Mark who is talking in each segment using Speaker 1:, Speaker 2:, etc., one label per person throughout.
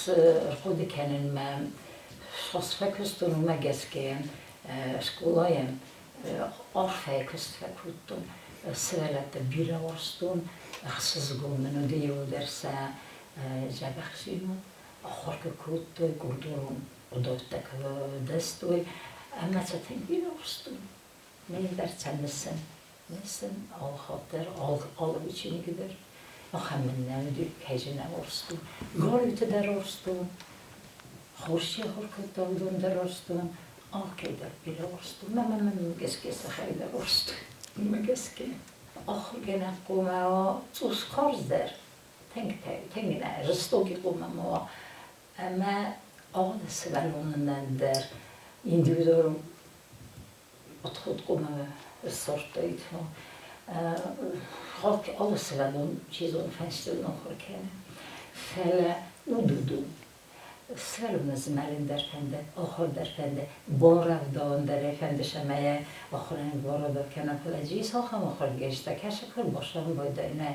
Speaker 1: Ӕрхъуыды кӕнын мӕ хорз фӕкуыстон, уымӕ гӕсгӕ скъолайы арфӕйы куыст фӕкодтон. Сывӕллӕтты бирӕ уарзтон, ӕхсызгон мын уыди иуылдӕр сӕ дзӕбӕхдзинад. Ахуыр куы кодтой, культурон хъуыдӕгтӕ куы дӕстой, ӕмӕ сӕ тынг бирӕ уарзтон. Мӕн дӕр сӕ мысын, мысын алы хатт дӕр, алы ученикы дӕр. Ахӕм мын нӕ уыди, кӕй дзы нӕ уарзтон. Галиуты дӕр уарзтон, хорз чи ахуыр кодта, уыдон дӕр уарзтон, алкӕй дӕр бирӕ уарзтон. Мӕ мӕнмӕ гӕсгӕ сӕхӕй дӕр уарзтой, уымӕ гӕсгӕ. Ахуыргӕнӕг хъуамӕ уа цъус карздӕр, тынг, тынг нӕ, жестокий хъуамӕ ма уа. Ӕмӕ алы сывӕллонӕн дӕр индивидуалон подход хъуамӕ ссардтаид. Алы сывӕллон, чи зоны, фӕнстыл ахуыр кӕны. Фӕлӕ уд уд у. Сывӕллоны змӕлын дӕр фӕнды, ахуыр дӕр фӕнды, барӕвдауын дӕр ӕй фӕнды, цӕмӕй йӕ ахуырӕн барӕвдау кӕна. Фӕлӕ ис ахӕм ахуыргӕнджытӕ, кӕцы куы ӕрбацӕуын байдайы, нӕ,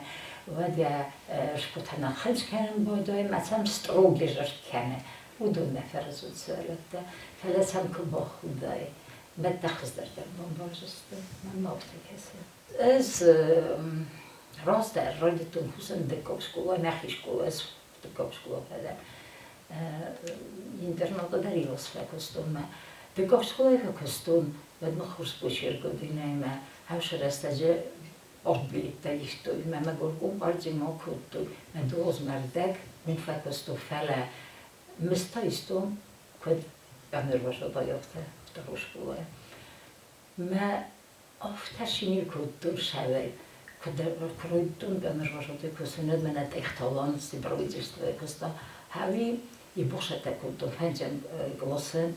Speaker 1: уӕд йӕ скъуытӕ хынц кӕнын байдайы ӕмӕ сӕм строгий зӕрд кӕны. Уыдон нӕ фӕразут сывӕллӕттӕ, фӕлӕ сӕм куы бахудай, мӕдтӕ хуыздӕрдӕр бамбардзысты, мӕнмӕ афтӕ кӕсы. Ӕз раздӕр райдыдтон кусын дыккаг скъола, нӕхи скъола, ӕз дыккаг скъола фӕдӕн. Интернаты дӕр иуӕз фӕкуыстон мӕ. Дыккаг скъолайы фӕкуыстон, уӕд мӕ хорз почерк уыди мӕ хӕсы рӕстӕджы Ортбилеттӕ истой, мӕ мӕгуыргом ардзимӕ кодтой, мӕ дозмӕ рдӕг уым фӕкуыстон, фӕлӕ мызтӕ истон, куыд ӕнӕрвӕзодаёвтӕ второй школайы. Мӕ афтӕ шинил кодтон сӕвӕй, куыд куыройдтон ӕнӕрвӕзодай кусын, уӕд мӕнӕ тъехталан правительствойы куыста. Хӕви и бухсӕттӕ кодтон фӕндзӕм классы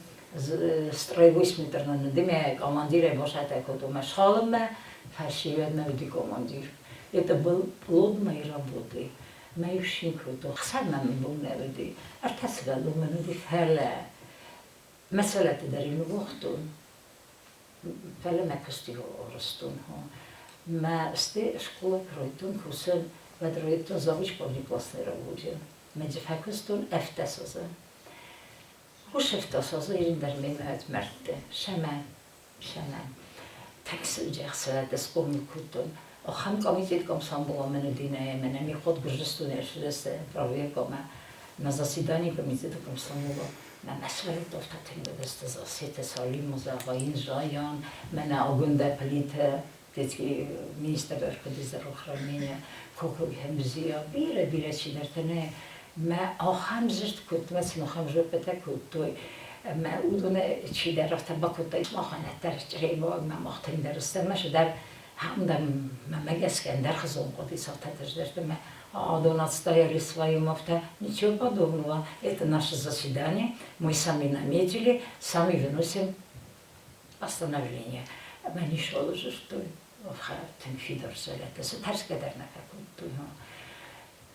Speaker 1: строевой смотрнаны дымӕ командирӕй босатӕ кодтон мӕ схалынмӕ, фӕсивӕдмӕ уыди командир. Это был плод моей работы. Мӕ ӕфсин кодтон, хсӕнмӕ мын бон нӕ уыди, ӕртӕ сывӕллон мын уыди, фӕлӕ мӕ сывӕллӕтты дӕр-иу ныууагътон, фӕлӕ мӕ куыст-иу арӕзтон. Мӕ стӕй скъола куы райдыдтон кусын, уӕд райдыдтон завуч по внеклассной работе. Мӕ дзы фӕкуыстон 17 азы. Ус 17 азы ирын дӕр мемӕ мӕрдты сӕмӕ сӕмӕ таксиджы схъомыл кодтон. Ахӕм комитет комсомола мӕн уыди нӕ мӕнӕ миход Гуырдзыстоны ӕрцыдысты проверкӕмӕ на заседании комитета комсомола. Мӕ сывӕллӕттӕ афтӕ тынг уыдысты Зассеты Салим, Зӕгъаин Заян, мӕнӕ Агуындӕ Плиты, детский министр здравоохранения Кокой Хемзия, бирӕ-бирӕ чидӕртӕ нӕ. Мӕ ахӕм дзырд кодтой, мӕ сын ахӕм жоппытӕ кодтой, ӕмӕ уыдоны чидӕр афтӕ бакодта, махӕн ӕддӕр чъребаг, мӕ мах тынгдӕр стӕм, мӕ сыдӕр мӕ гӕсгӕ ӕндӕр хызон хъуыди цӕттӕ мӕ адон отстояли свою афтӕ, ничего подобного, это наше заседание, мы сами наметили, сами выносим постановление. Ӕмӕ ничего зыдтой, тынг фидар сӕрӕттӕ, цы тӕрсгӕ дӕр нӕ фӕкодтой.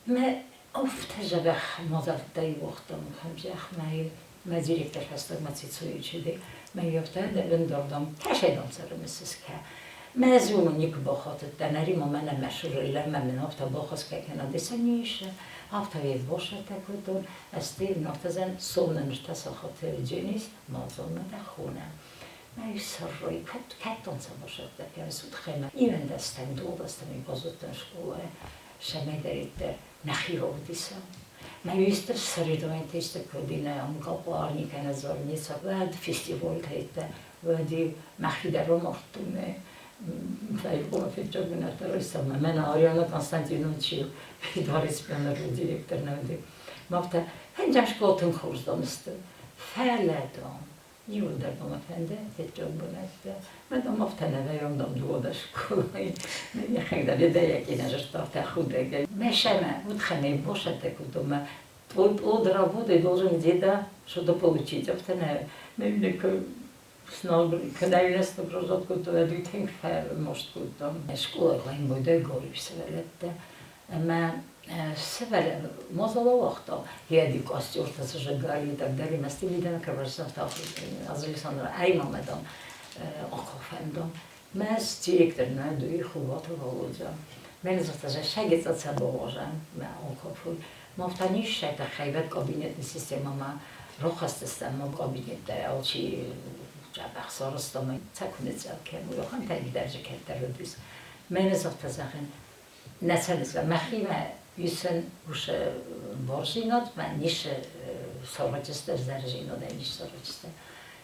Speaker 1: Мӕ афтӕ дзӕбӕх мадзӕлттӕй уагътам зӕхмӕ мӕ директор фӕстагмӕ Цицуйы мӕ афтӕ бындардам, кӕсӕй дам цӕры миссис К. Мӕ зону никуы бахатыдтӕн, ӕри-ма мӕнӕ мӕ сывӕллӕн, мӕ мын афтӕ бахӕсгӕ кӕна, дыса нишы, афтӕ босӕртӕ кодтон, ӕз афтӕ соннӕн ӕртӕ сахаты дженис, мадзалмӕ дӕ хонӕм. Мӕ сӕррой кӕддон сӕ босӕртӕ кӕныс, удхӕмӕ ивӕндӕстӕм, дудӕстӕм базыдтан скъолайы, цӕмӕйдӕриддӕр нӕхи равдисӕм. Мӕ исты соревнованийтӕ кодина, мкъапъарни кӕнӕ зорница, уӕд фестивальтӕ, уӕд мӕхи дӕр рамардтон. Фӕйкъома фыццаг бынӕттӕ райстам. Мӕнӕ Ариана Константинович дворец пионеры директор нӕ уыди. Мафтӕ фӕндзӕм скъола тынг хорз дам сты. Фӕлӕ, дам, иуылдӕр дам фӕнды фыццаг бынӕттӕ. Мӕ дам афтӕ нӕ вӕййӕм, дам, дыууадӕс скъолайы. Нӕхӕдӕг дӕдӕйӕ нӕ зыдта афтӕ худӕгӕй. Мӕ сӕмӕ удхӕнӕй босӕттӕ кодтон мӕ твой плод работы должен где-то что-то получить. Афтӕ нӕ кӕнӕ награждать кодтон, ӕд тынг фӕмаст кодтам. Скъолайы модӕй горив сывӕллӕттӕ ӕмӕ сывӕллӕ мадзал ауагъта. Йӕ костертӕ зажигали и так далее. Мӕсты мидӕмӕ кӕрвӕззӕгъта Александр ӕй-ма дам акафӕндам. Мӕ директор нӕ дуи Хулаты Володя. Мӕн загъта, шагица цӕбогъожа мӕ акафуй. Мофтанишшӕтӕ хайвӕд кабинетный системӕмӕ рохастыстӕм кабинеттӕ алчи дзӕбӕх сарӕзта ӕмӕ сӕ куы ныццӕл кӕной, ахӕмтӕ дӕр кӕддӕр уыдис. Мӕнӕ загъта, зӕгъын, нӕ цӕрдзӕн мӕхимӕ исӕн уыцы борзинад, мӕ ницы сорочисты, зӕрзинадӕй ницы сорочисты.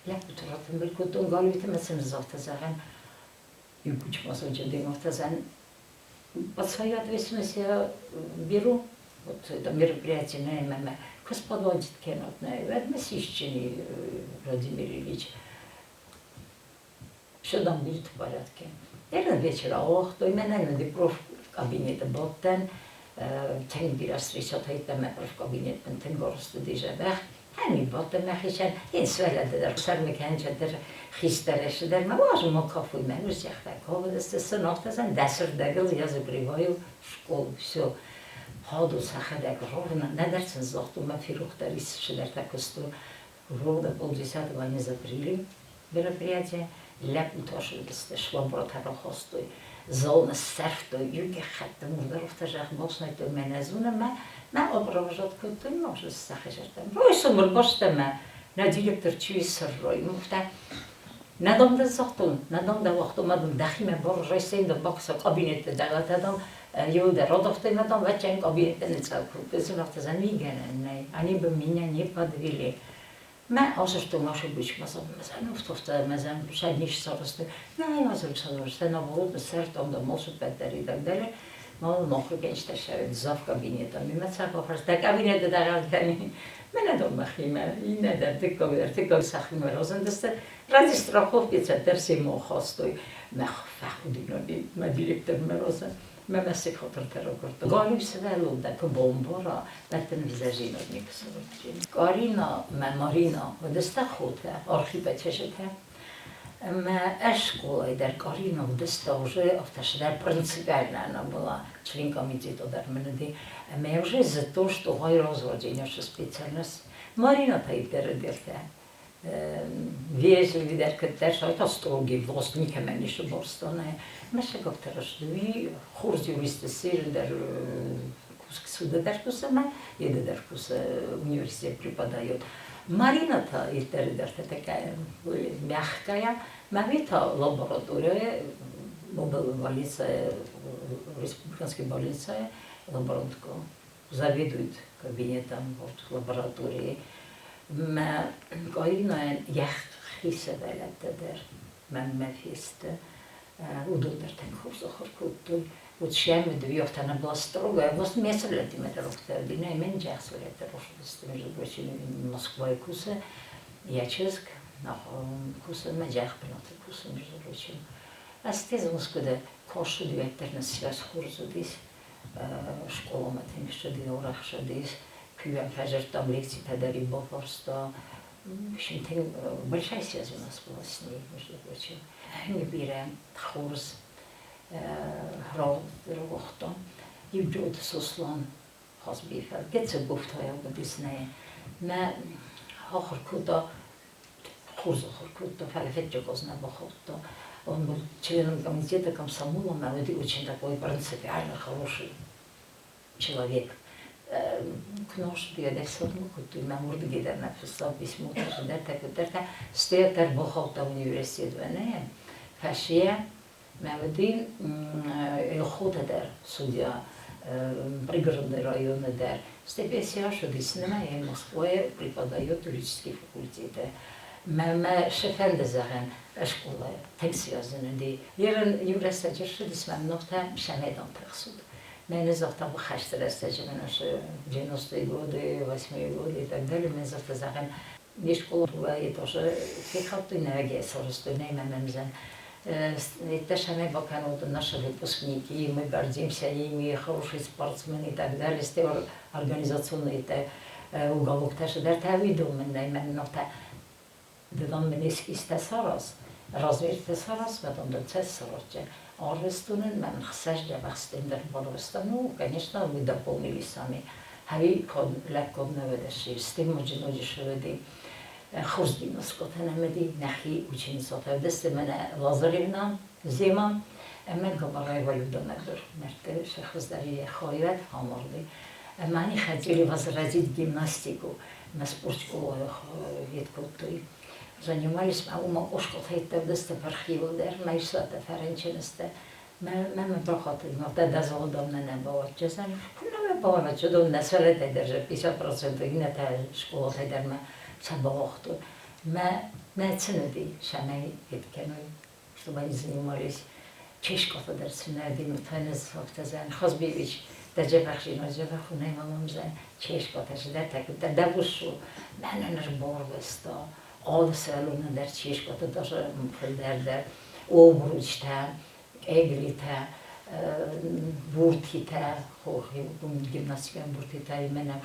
Speaker 1: Лӕппуты ратымбыл кодтон галиуты мӕ сын загъта, зӕгъын, иу кучмасонджы афтӕ зӕгъын, под свою ответственность я беру вот это мероприятие на ММ. Куы кенот на Ведме Сищини Владимир Ильич. Все там будет в порядке. Эрен вечера охтой, менен профкабинеты боттен, тeng встречатайтаме профкабинетен тенгорсты дижебех. Хәни боттен махишен, ин свеледер, сармикенчедер, хистерешедер, ма важно кафуй мен всех такого, сынок десердегл я закрываю школу, все. Хаду сахадек ровно, недерцен зохту, ма фирухтарис шедертакосту, ровно 9:30 они закрыли мероприятие, лепуташудисте швабратарахостой, золна серфтой, югехетте мурдаровтажах боснайтой менезуна, ма обровожаткоттой, може сахешертем. Ройсумр бостеме, на директор чуисаррой, муфта. Надом да зохтун, надом да вахту, мадам дахиме боржайсен да бокса кабинетте дагатадам, Юда родовтой мадам вачен кабинетте не цалку. Безунафта мигенен, они бы меня не подвели. Ма осъщето може быть мазан, мазан, шадниш соросты. На, мазан соросты, наоборот, сертом да может петер и так далее. Но нохрукенштешевит зав кабинетом. И мацапа да кабинета дагалтани. Мене дома химе, и не да тыко, тыко сахиме розендесте. Ради страховки центр мохостой. Мех фахудиноди, ма директор мероза. Ме месик хотр терогорто. Галим свелу да бомбора, беттен визажинодник соротчин. Карина, ме Марина, вдеста хоте, архипечешете. Ме школа дер Карина вдеста уже автошедер принципиально она была член комитета дер менеди. Ме уже за то, что гай разводение специальность. Марина та дерте. Вежливый дер шайта строгий власть никому не шиборстане. Мешегоптераш дви хурзи юристы дер суда деркуса еде деркуса университет преподает. Марина-то дерте такая мягкая, мавита лаборатория, больница, республиканская больница, лаборантка, заведует кабинетом вот, лаборатории. Ма Карина яххисевелеттедер, меммефисте, удудертен хурсохоркуттуй. Вот шем она была строгая, вот месавлетиметрохте, мен джахсвелеттерошдесте, между прочим, Москва и кусе, я ческ, кусе, ме джахпеноте кусе, между прочим. А стезмускуде кошу дюеттерна связь хурзудис, школа матемшеди, орахшедис, кюем фежертам лекции педери бофорста. В общем, большая связь у нас была с ней, между прочим. Бире хурз, рохто, Юджот Сослан хасбифел. Гетсе буфтая бодиснее. Ме хохоркута, хурзохоркута, фалефетчокозна бохотто. Он был членом комитета комсомола, очень такой принципиально хороший человек. Кнош биодесодмукутуй, ме мурдгидер написал письмо, дерте, стеатер бохота университет вене, фашие, мевди хотедер судья, пригородный район дер. Степесия шудиснема и Москве преподает юридический факультет. Ме шефендезеген школа тексиязынди. Ерен юрестеджер шудисмем нохта шемедан тахсуд. Мене завтра бхаштерестеджер наши 90-е годы, 8-е годы и так далее. Мен завтра заген не школа и тоже фихатуй не соростуй не мемзен. Это шаме баканут наши выпускники, мы гордимся ими, хорошие спортсмены и так далее. Сте организационный это уголок тоже дер тавиду мен мен нота дедам менескисте сарас, разверте сарас, медам децес сарасче. Арвестунен мен хсаж джавахстендер барвеста, ну, конечно, мы дополнили сами. Хави код лекод неведеши, стимоджи шеведи. Хурздиноскотенемеди, нахи ученицата. Десте мене Лазаревна зима, мен габараева Люда медор, мерте шехздари хайвет хаморди. Они хотели возродить гимнастику. На спортшколу веткоттой. Занимались, а ума ошкотайттавдасты пархивылдер, майсата фаренченесте. Мама проходила, тогда золотом на небо честно. Ну, было чудо, на свалете даже 50% на та школа хайдарма сабохту. Ма нацинуди шамай ветканой, чтобы они занимались. Чешкота дерцинеди, мтвенес фактазан, Хозбивич, დაჯებახში მაჯებახუნე მამამზე ჩეშკოთაში და და დაბუსუ მენენր борвесто олселуна дер чешкота даже მფლდერდერ ობრუჩთა კეგლითა буртита гимнастика буртита имена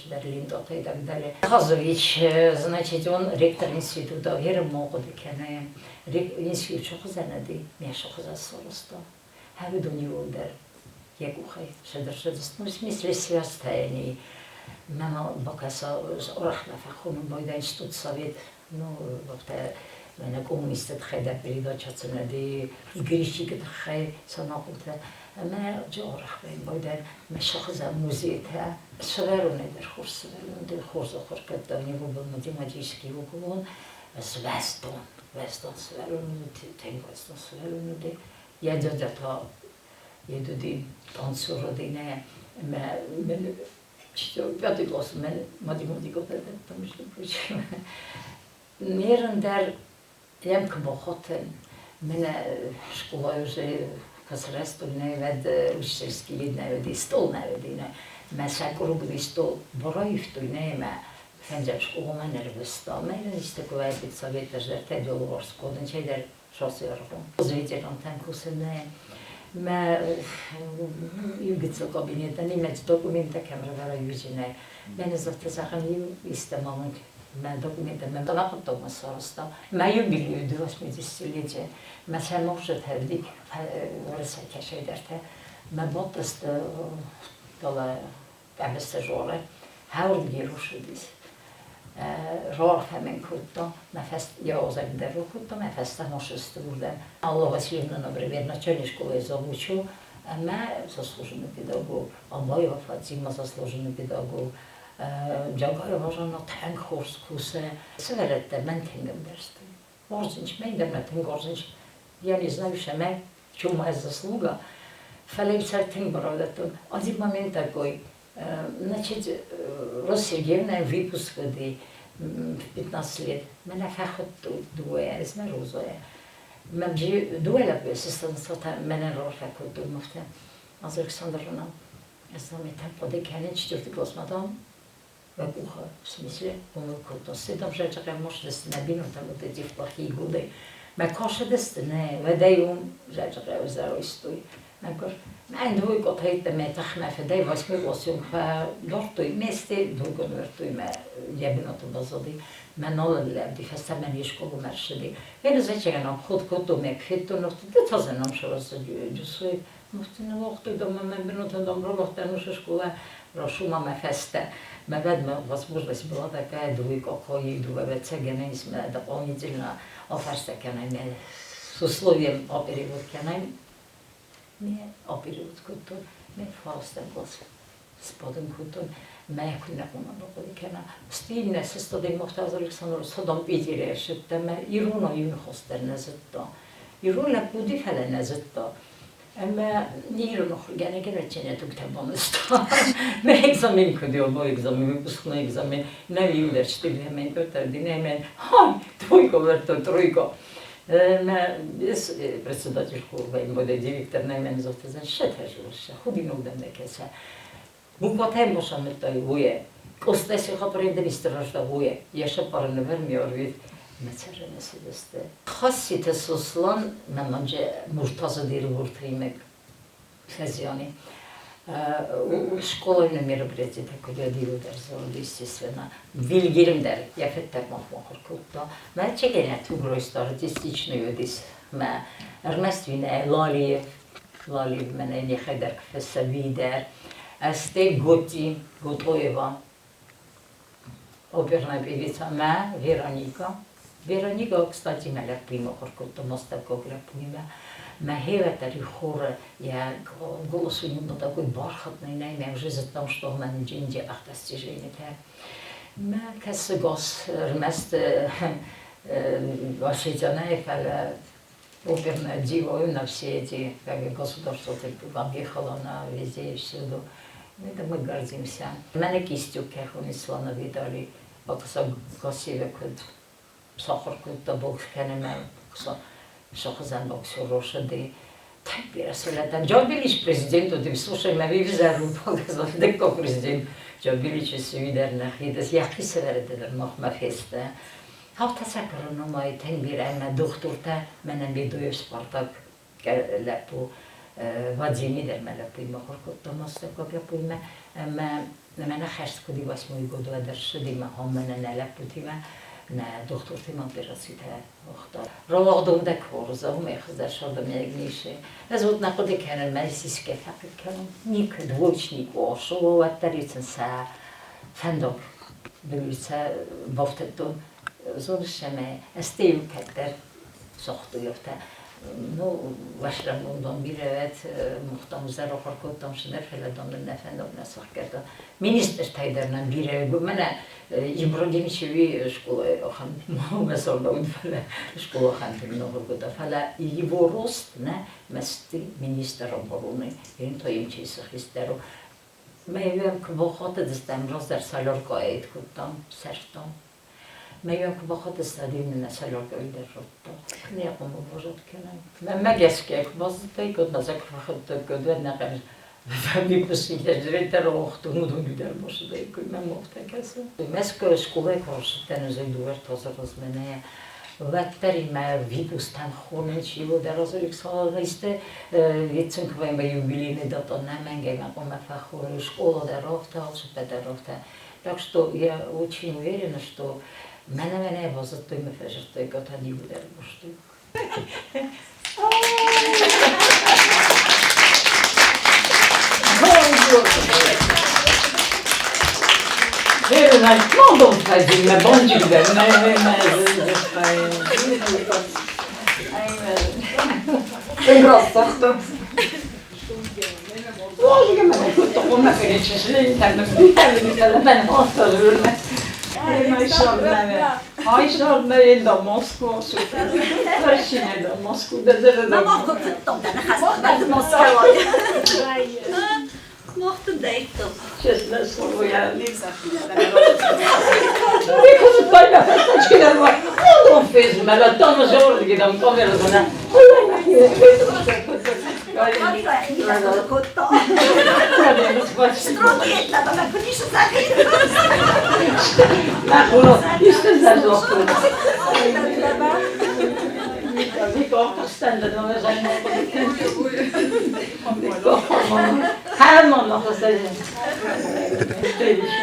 Speaker 1: Берлин и так далее. Хазович, значит, он ректор института, Гермоғодикене, институт шохзанади, мяшохзасоросто. Хавидуни Ягухай, шедершедес, ну, в смысле связтайни. Мама бакаса орахнафахун бойда институт совет, ну, вахта мена коммунист тхайда передача ценади, игрищик тхай санақута. Ма жорах бойда мешахза музейта. Сверуне дер хурс, дер хурс хурката, у него был математический уклон, Свестон, Вестон сверуне, Тенгвестон сверуне, Я едуди танцуродине, ме пятый класс, мен математика там, между прочим. Мерендер емк бохотен, мене школа уже касресту не вед учительский не веди стол не веди не. Ме се круглый стол бороифту не ме фенджер школа ме нервыста. Ме истеку вед совет жертве долорско, ден чейдер шосерхом. Зрителям там кусене. Ме югицел кабинета, немец документа камера южине. Мене завтра истемамын ме документа ме тавақытто сороста. Ме юбилей 80-летие. Ме сәмошет хевдик ресекешедерте. Ме ботест дала кабесте жоре. Хаурд гирушедис. Рорфемен кутто, ме фест я озагдеру кутто, ме феста мошестурден. Алла Васильевна, например, начальной школы завучу, ме заслуженный педагог, Абаева Фатима заслуженный педагог, Джагаева Жанна Тэнг хорскусе. Сверетте мен тенгемдерсты. Орзинч, мейдерме тэнг орзинч. Я не знаю, шеме, в чем моя заслуга. Фалейцар тэнг баравдаттун. Один момент такой. Значит, Роза Сергеевна выпуск в 15 лет. Меня фахот дуэ, из Розоя. Мемжи дуэла бесистансота менен рорфакот муфте. Аз Александровна, знамета подеканен четвертый класс мадам. Вакуха, в смысле, он там же может набину там вот эти плохие годы. Ме кошедестне, ведеюм, жаджа озароистуй. Мекор, мен двойко тейте ме тахме федей восьмой класс дортуй месте, двойко вертуй ме ебиното базоди. Ме ноллебди, фестемен школу мершеди. Вен зечеген ход коту ме кфиту, но ты тазеном шорос джусуй. Мufti вохты дома ме бинота дом ролохта нуша школа Рошума ме фесте. Ме ведме возможность была такая двойко кои дуэвецегенейс ме дополнительно оферстекеней ме с условием опериводкеней. Ме опериводкуту ме фастен глас споден кутун ме кунна бокодикена. Стильне сестодин мохтаз Александр содом питирешетте ме ируно юнхостерне зетто. Ируна куди фелене зетто. Ме ируно генегенечене туктебонесто. Ме экзамен кудио бо экзамен, выпускной экзамен. На юлерчти мен көтерди мен. Хай, двойко верто тройко. Ме председатель буде директор на мен зофтезен шетежуше, худину дендекесе. Буквата мошаметтай вуе. Костеси хапренден истражда вуе. Яша парневер миорвит. Мецеренеседесте. Хасите сослан меманже муртаза дир вуртримек фезиони. Школа на мероприятие такое дер естественно. Вилгирмдер, я феттер махмахар Ме чегене тугройста артистично юдис. Ме Эрнествине Лалиев, Лалиев мене не хедер фесавидер. Эсте Готи, Готоева, оперная певица ме Вероника. Вероника, кстати, ме лепимо хоркото, моставко лепиме. Мӕ хора, я голос у него был такой бархатный, я уже зыдтам, что мӕн джинджи достижения. Мӕ кӕсы гос ӕрмӕст Вашингтонӕй, фӕлӕ оперная дива на все эти, как государство объехала на везде и всюду. Это мы гордимся. Мене кистю кехонислана видали, вот красивый куд сахар кодта бокс кӕнынмӕ, сохызӕн боксер Тӕк Джабилич президент уыди, слушай, мӕ вивзӕру дыккаг президент Джабилич сюидӕр нӕхи, дӕс йӕхи сӕвӕрӕд дӕр махмӕ фесты. Хафта сӕкӕрономӕй тынг бирӕ ӕмӕ дохтуртӕ мӕнӕн Бедоев Спартак лӕппу Вадими дӕр мӕ лӕппуимӕ ахуыр кодта мастаккаг лӕппуимӕ ӕмӕ мӕнӕ хӕст куыд восьмой год уӕд ӕрцыди мӕ мӕнӕ нӕ лӕппутимӕ нӕ дохтуртимӕ операцитӕ уагъта. Рауагъдон дӕ хорз, уымӕй хуыздӕр сӕрдӕмӕ Ez volt na хъуыды кӕнын, мӕ сисгӕ фӕхъыг кӕнын. Никуы двоечник ошо, уӕддӕр сын сӕ фӕндаг бюльцӕ бафтыдтон. Зоныс ӕмӕ ӕз иу кӕддӕр сохтуйӕвтӕ. Ну, вашрамондон бирӕ мухтам зӕрохор кодтам сыдӕр, фӕлӕ дон нӕ фӕндаг нӕ сӕхгӕдта. Министртӕй дӕр нӕм бирӕ мӕнӕ Ибрагимчеви школа хан мӕ фӕлӕ школа хан много фӕлӕ его рост нӕ мӕсты министр обороны то им чисахистеру. Мӕ квохотедстам раздӕр салоркаэт кодтам, сӕрфтам. Мӕ квохотедстадин нӕ салоркаи дӕр ротта. Не qomovozott кӕнӕм. Мӕ гӕсгӕ квозтӕй код на заквохотед нӕ Мӕскуы скъолайы куы рцыдтӕн, ӕз ӕй дыууӕ размӕ Уӕддӕр мӕ выпусктӕн хонын чи уыд, разорик Вицинковая юбилейный дата нӕмӕнгӕй мӕ хъуамӕ фӕхоной школа дӕр афтӕ, алцыппӕт дӕр афтӕ. Так что я очень уверена, что мӕнӕ-мӕнӕ базыдтой мӕ фӕзырдтой, кӕд иу дӕр бостой. Mondom fel, mert Честное слово, я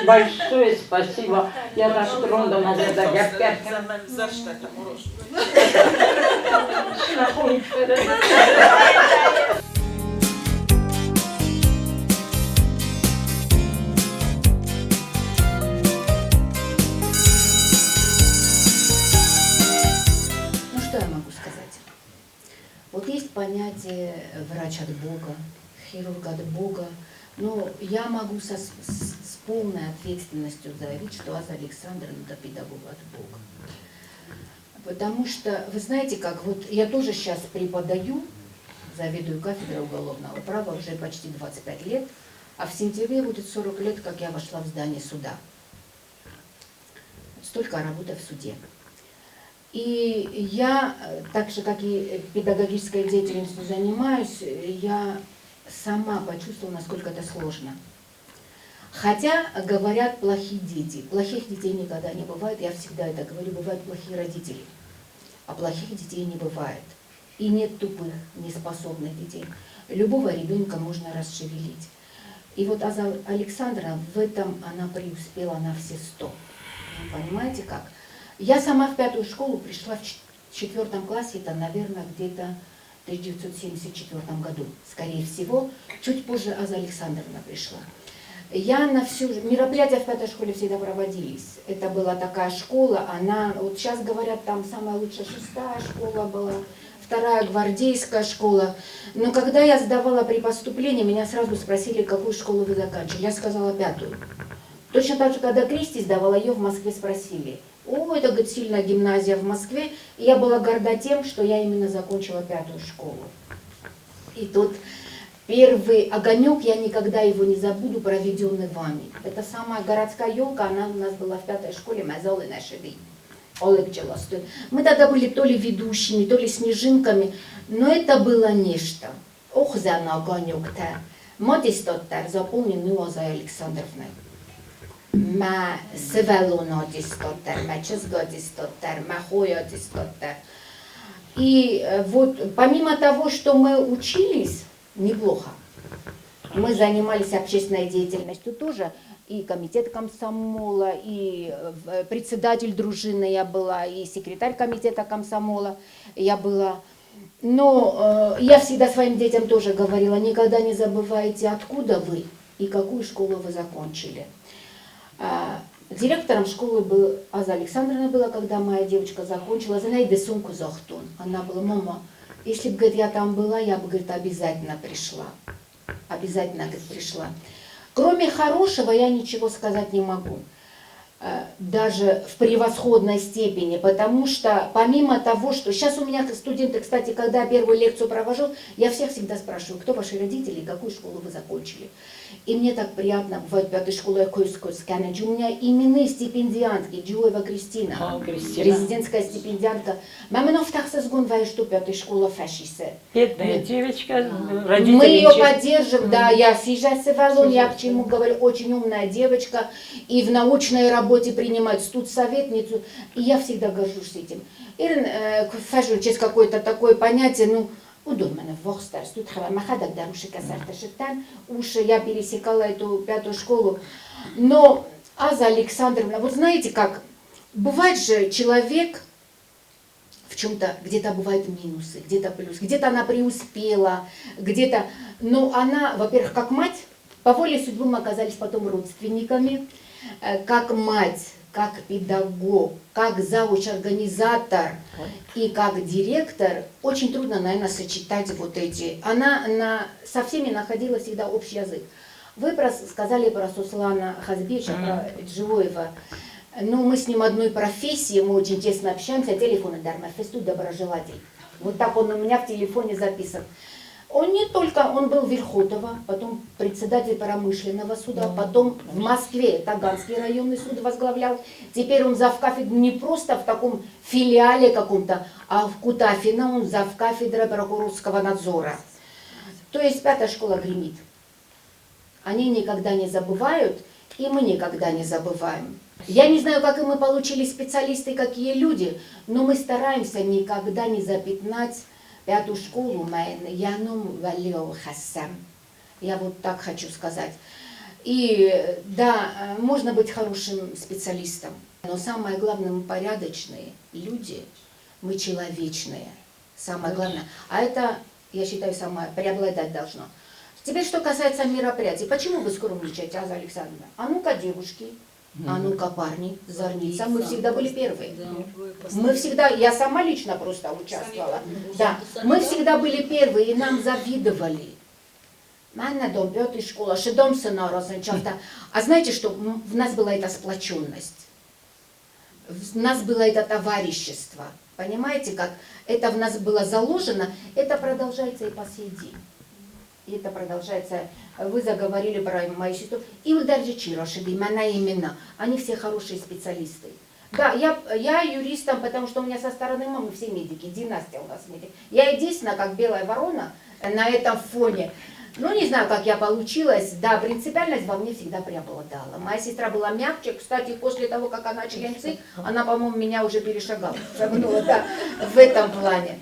Speaker 1: Большое спасибо. Я расстроена,
Speaker 2: Ну что я могу сказать? Вот есть понятие врач от Бога, хирург от Бога, но я могу с полной ответственностью заявить, что Аза Александровна – это педагог от Бога. Потому что, вы знаете, как вот я тоже сейчас преподаю, заведую кафедрой уголовного права уже почти 25 лет, а в сентябре будет 40 лет, как я вошла в здание суда. Столько работы в суде. И я, так же, как и педагогической деятельностью занимаюсь, я сама почувствовала, насколько это сложно. Хотя говорят плохие дети. Плохих детей никогда не бывает, я всегда это говорю, бывают плохие родители. А плохих детей не бывает. И нет тупых, неспособных детей. Любого ребенка можно расшевелить. И вот Аза Александровна в этом она преуспела на все 100. Понимаете как? Я сама в 5-ю школу пришла в 4 классе, это, наверное, где-то в 1974 году, скорее всего. Чуть позже Аза Александровна пришла. Я на всю... Мероприятия в 5-й школе всегда проводились. Это была такая школа, она... Вот сейчас говорят, там самая лучшая 6-я школа была. вторая гвардейская школа. Но когда я сдавала при поступлении, меня сразу спросили, какую школу вы заканчивали. Я сказала пятую. Точно так же, когда Кристи сдавала, ее в Москве спросили. О, это, говорит, сильная гимназия в Москве. И я была горда тем, что я именно закончила пятую школу. И тут первый огонек, я никогда его не забуду, проведенный вами. Это самая городская елка, она у нас была в пятой школе, Мазалы наши. Олег Челостой. Мы тогда были то ли ведущими, то ли снежинками, но это было нечто. Ох, за огонек-то. Модистоттер заполненный Озой Александровной. Мӕ сывӕллон адистоддӕр, мӕ чызг адистоддӕр, мӕ хой адистоддӕр. И вот помимо того, что мы учились неплохо, мы занимались общественной деятельностью тоже, и комитет комсомола, и председатель дружины я была, и секретарь комитета комсомола я была. Но я всегда своим детям тоже говорила: никогда не забывайте, откуда вы и какую школу вы закончили. Директором школы был Аза Александровна была, когда моя девочка закончила. Зинаида сумку загътон. Она была: мама, если бы, говорит, я там была, я бы, говорит, обязательно пришла. Обязательно, говорит, пришла. Кроме хорошего я ничего сказать не могу. Даже в превосходной степени, потому что помимо того, что сейчас у меня студенты, кстати, когда я первую лекцию провожу, я всех всегда спрашиваю, кто ваши родители и какую школу вы закончили. И мне так приятно, бывает, пятой школы у меня именные стипендиантки, Джиоева Кристина,
Speaker 1: О, Кристина.
Speaker 2: Президентская стипендиантка. Мамина в что пятой школа фашисе.
Speaker 1: Бедная девочка, родители.
Speaker 2: Мы ее поддерживаем, да, я съезжаю с Ивалон, я к чему говорю, очень умная девочка, и в научной работе принимает студсоветницу, и я всегда горжусь этим. Ирин, через какое-то такое понятие, ну, уыдон мӕнӕ ввахсдӕр стут хабар, мӕхӕдӕг дӕр ушы кӕсӕрты сыдтӕн, ушы я пересекала эту пятую школу. Но Аза Александровна, вот знаете как, бывает же человек в чем-то, где-то бывают минусы, где-то плюс, где-то она преуспела, где-то, но она, во-первых, как мать, по воле судьбы мы оказались потом родственниками, как мать, как педагог, как завуч-организатор и как директор, очень трудно, наверное, сочетать вот эти. Она со всеми находила всегда общий язык. Вы сказали про Суслана Хазбича, про Джиоева. Ну, мы с ним одной профессии, мы очень тесно общаемся, телефоны Дармафесту доброжелатель. Вот так он у меня в телефоне записан. Он не только, он был Верхотова, потом председатель промышленного суда, потом в Москве Таганский районный суд возглавлял. Теперь он завкафедрой не просто в таком филиале каком-то, а в Кутафино он завкафедрой прокурорского надзора. То есть пятая школа гремит. Они никогда не забывают, и мы никогда не забываем. Я не знаю, как и мы получили специалисты, какие люди, но мы стараемся никогда не запятнать пятую школу. Я вот так хочу сказать. И да, можно быть хорошим специалистом, но самое главное, мы порядочные люди, мы человечные. Самое главное. А это, я считаю, самое преобладать должно. Теперь, что касается мероприятий. Почему вы скромничаете, Аза Александровна? А ну-ка, девушки, а ну-ка, парни, зарница. Мы всегда были первые. Мы всегда, я сама лично просто участвовала. Да, мы всегда были первые, и нам завидовали. Мӕнӕ дом пятый школа, шедом сына. А знаете что, в нас была эта сплоченность. В нас было это товарищество. Понимаете, как это в нас было заложено, это продолжается и по сей день. И это продолжается. Вы заговорили про мою сестру. И вот даже Чироши, имена имена. Они все хорошие специалисты. Да, я юристом, потому что у меня со стороны мамы все медики, династия у нас медик. Я единственная, как белая ворона на этом фоне. Ну, не знаю, как я получилась. Да, принципиальность во мне всегда преобладала. Моя сестра была мягче. Кстати, после того, как она член ЦИК, она, по-моему, меня уже перешагала. Шагнула, да, в этом плане.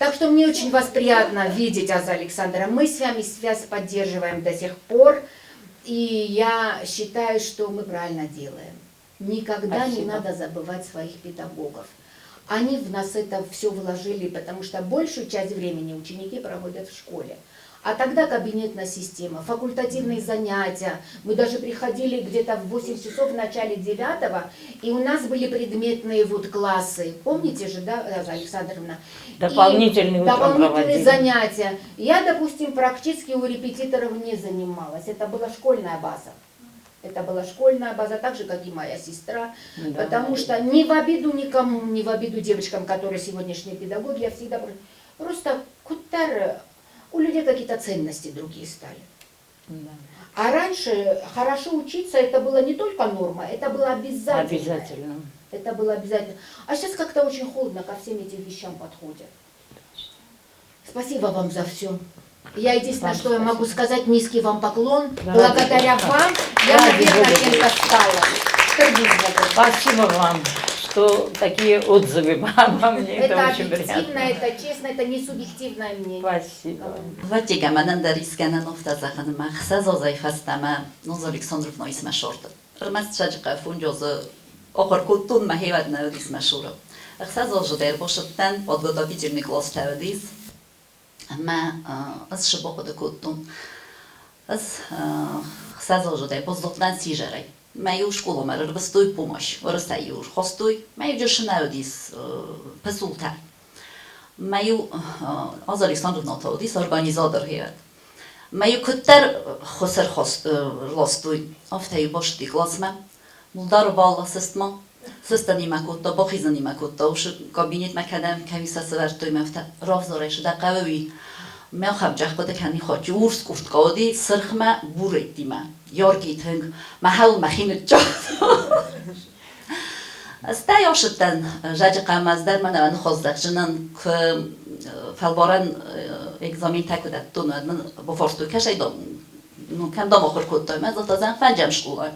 Speaker 2: Так что мне очень вас приятно видеть, Аза Александра. Мы с вами связь поддерживаем до сих пор. И я считаю, что мы правильно делаем. Никогда
Speaker 1: Спасибо.
Speaker 2: Не надо забывать своих педагогов. Они в нас это все вложили, потому что большую часть времени ученики проводят в школе. А тогда кабинетная система, факультативные занятия. Мы даже приходили где-то в 8 часов в начале 9, и у нас были предметные вот классы. Помните же, да, Роза Александровна?
Speaker 1: Дополнительные
Speaker 2: И
Speaker 1: утром
Speaker 2: дополнительные
Speaker 1: проводили.
Speaker 2: занятия. Я, допустим, практически у репетиторов не занималась. Это была школьная база. Это была школьная база, так же, как и моя сестра.
Speaker 1: Да.
Speaker 2: Потому что не в обиду никому, не в обиду девочкам, которые сегодняшние педагоги, я всегда просто куттар, у людей какие-то ценности другие стали.
Speaker 1: Да.
Speaker 2: А раньше хорошо учиться это было не только норма, это было обязательно.
Speaker 1: Обязательно.
Speaker 2: Это было обязательно. А сейчас как-то очень холодно ко всем этим вещам подходят. Спасибо вам за все. Я единственное,
Speaker 1: Вам
Speaker 2: что я могу
Speaker 1: спасибо.
Speaker 2: сказать, низкий вам поклон.
Speaker 1: Да,
Speaker 2: Благодаря
Speaker 1: ради
Speaker 2: вам я,
Speaker 1: Ради
Speaker 2: наверное,
Speaker 1: Бога.
Speaker 2: кем-то стала. Трудно.
Speaker 1: Спасибо вам, что такие отзывы обо мне. Это,
Speaker 2: Это
Speaker 1: очень
Speaker 2: объективно,
Speaker 1: приятно.
Speaker 2: это честно, это не субъективное мнение.
Speaker 1: Спасибо.
Speaker 3: Ватига мӕнӕн дӕр искӕнӕн афтӕ зӕгъын, ӕмӕ 6 азӕй фӕстӕмӕ Роза Александровна исмӕ шорты. Ӕрмӕст Саджыхъӕуы фунджозы ахуыр кодтон, мӕ хевӕд нӕ уыдис мӕ шуры. 6 азы дӕр басыдтӕн, подготовительный класстӕ уыдис, ӕмӕ ӕз шы бахъуыды кодтон. Ӕз 6 азы дӕр баздӕхтӕн сизӕрӕй. Мӕ иу скъоламӕ ӕрвыстой помощь, уырысӕй иу рхастой, мӕ иу джы шы нӕ уыдис пысултӕ. Мӕ иу Аза Александровна та уыдис организатор хевӕд. Мӕ иу куыддӕр хос ӕрластой, афтӕ-иу басыди классмӕ. Мулдары балла сыстма, сыстӕнимӕ кодта, бахизӕнимӕ кодта, усы кабинетмӕ кӕдӕм кӕми сӕ сӕвӕрдтой, мӕ афтӕ равзарай, шы дӕ хъӕуы уый. Мӕ ахӕм хъуыды кӕнин хоть урс куртка уыди, сырхмӕ бурӕттимӕ, яркий тынг, мӕ хӕл мӕхи ныццагъта. Стӕй ацыдтӕн Зӕджыхъӕумӕ, ӕз дӕр мӕнӕ ныхоздӕхджынӕн куы фӕлварӕн экзаментӕ куы дӕттон, уӕд мын бафарстой, кӕсӕй дам, ну, кӕм дам ахуыр кодтай? Мӕ загъта, зӕгъын, фӕнджӕм скъолайы.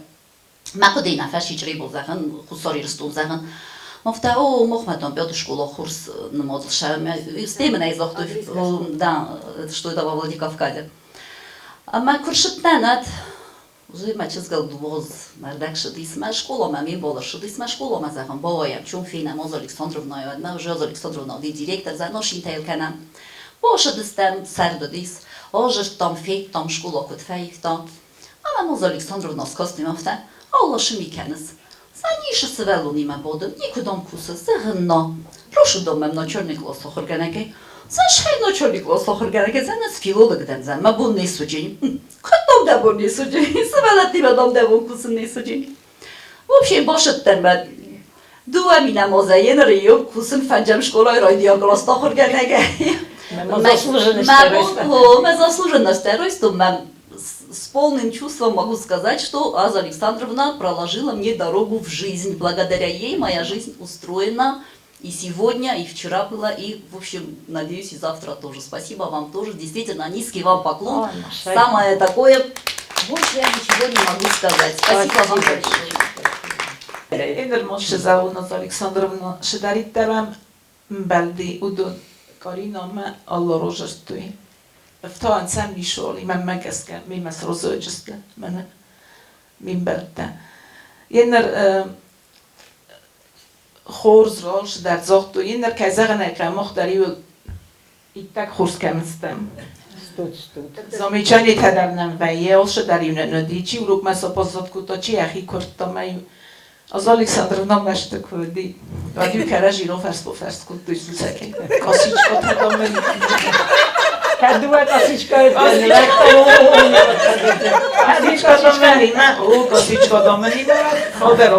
Speaker 3: Мӕ хъуыдыйы нӕ фӕсичъри был, зӕгъын, Хуссар Ирыстон, зӕгъын. Афтӕ, о, махмӕ там пятый школа курс нымадыл Стӕй мын ӕй загътой, да, что это во Владикавказе. Ӕмӕ куы рсыдтӕн, ӕд уже мӕ чызгыл дуоз мӕрдӕг сыдис мӕ скъоламӕ, ме мбал ӕрсыдис мӕ скъоламӕ, зӕгъын, бауайӕм, чом фенӕм Оза Александровнайы, уӕдмӕ уже Оза Александровна уыди директор, зӕгъын, шинтӕ йыл кӕнӕм. Басыдыстӕм, сӕрд уыдис, азырдтам, федтам, скъола куыд фӕивта. Ӕмӕ Оза Александровна скасти афтӕ, алла шы ми кӕныс? Нишы сывӕллонимӕ бадын, никуыдӕм кусы, зӕгъын, на. Прошу дам мӕм начальный класс ахуыргӕнӕгӕй. Зашхай начальный класс ахуыргӕнӕгӕй, зӕгъын, ӕз филолог дӕн, зӕгъын, мӕ бон не суджени. Куыд дам дӕ бон не суджени? Сывӕллӕттимӕ дам дӕ бон кусын не суджени. В общем, басыдтӕн мӕ 2 000 азӕй ныр кусын фӕнджӕм скъолайы райдиан классты ахуыргӕнӕгӕй.
Speaker 1: Заслуженность.
Speaker 3: Мӕ заслуженность райстон, мӕ с полным чувством могу сказать, что Аза Александровна проложила мне дорогу в жизнь. Благодаря ей моя жизнь устроена и сегодня, и вчера была, и, в общем, надеюсь, и завтра тоже. Спасибо вам тоже. Действительно, низкий вам поклон. Самое такое, больше я ничего не могу сказать. Спасибо вам большое.
Speaker 4: Én зӕгъон Аза Александровна шыдӕриддӕр мӕм ӕмбӕлди, уыдон Карина мӕ Алла рожырдтой. Ӕфтауӕн сӕм нишы мӕнмӕ гӕсгӕ, мемӕ срозоджысты мӕнӕ ме мбӕлттӕ. Еныр хорз ралшыдӕр загътой, еныр кӕй зӕгъын ӕй хъӕуы, мах дӕр иуыл иттӕг хорз кӕмыстӕм.
Speaker 1: Стут, стут.
Speaker 4: Замечание дӕр нӕм вӕййы, алшыдӕр иу нӕ уыди, чи урокмӕ сапоздат кодта, чи йӕхи куырдта, мӕ Az Alexandrovna мӕсты куы уыди, уӕд-иу кӕрӕдзи рафӕрс-бафӕрс кодтой сусӕгӕй. Косичка та мын.
Speaker 1: Кӕдуа косичка
Speaker 4: Косичка мӕнимӕ, о, косичка мӕнимӕ, хабар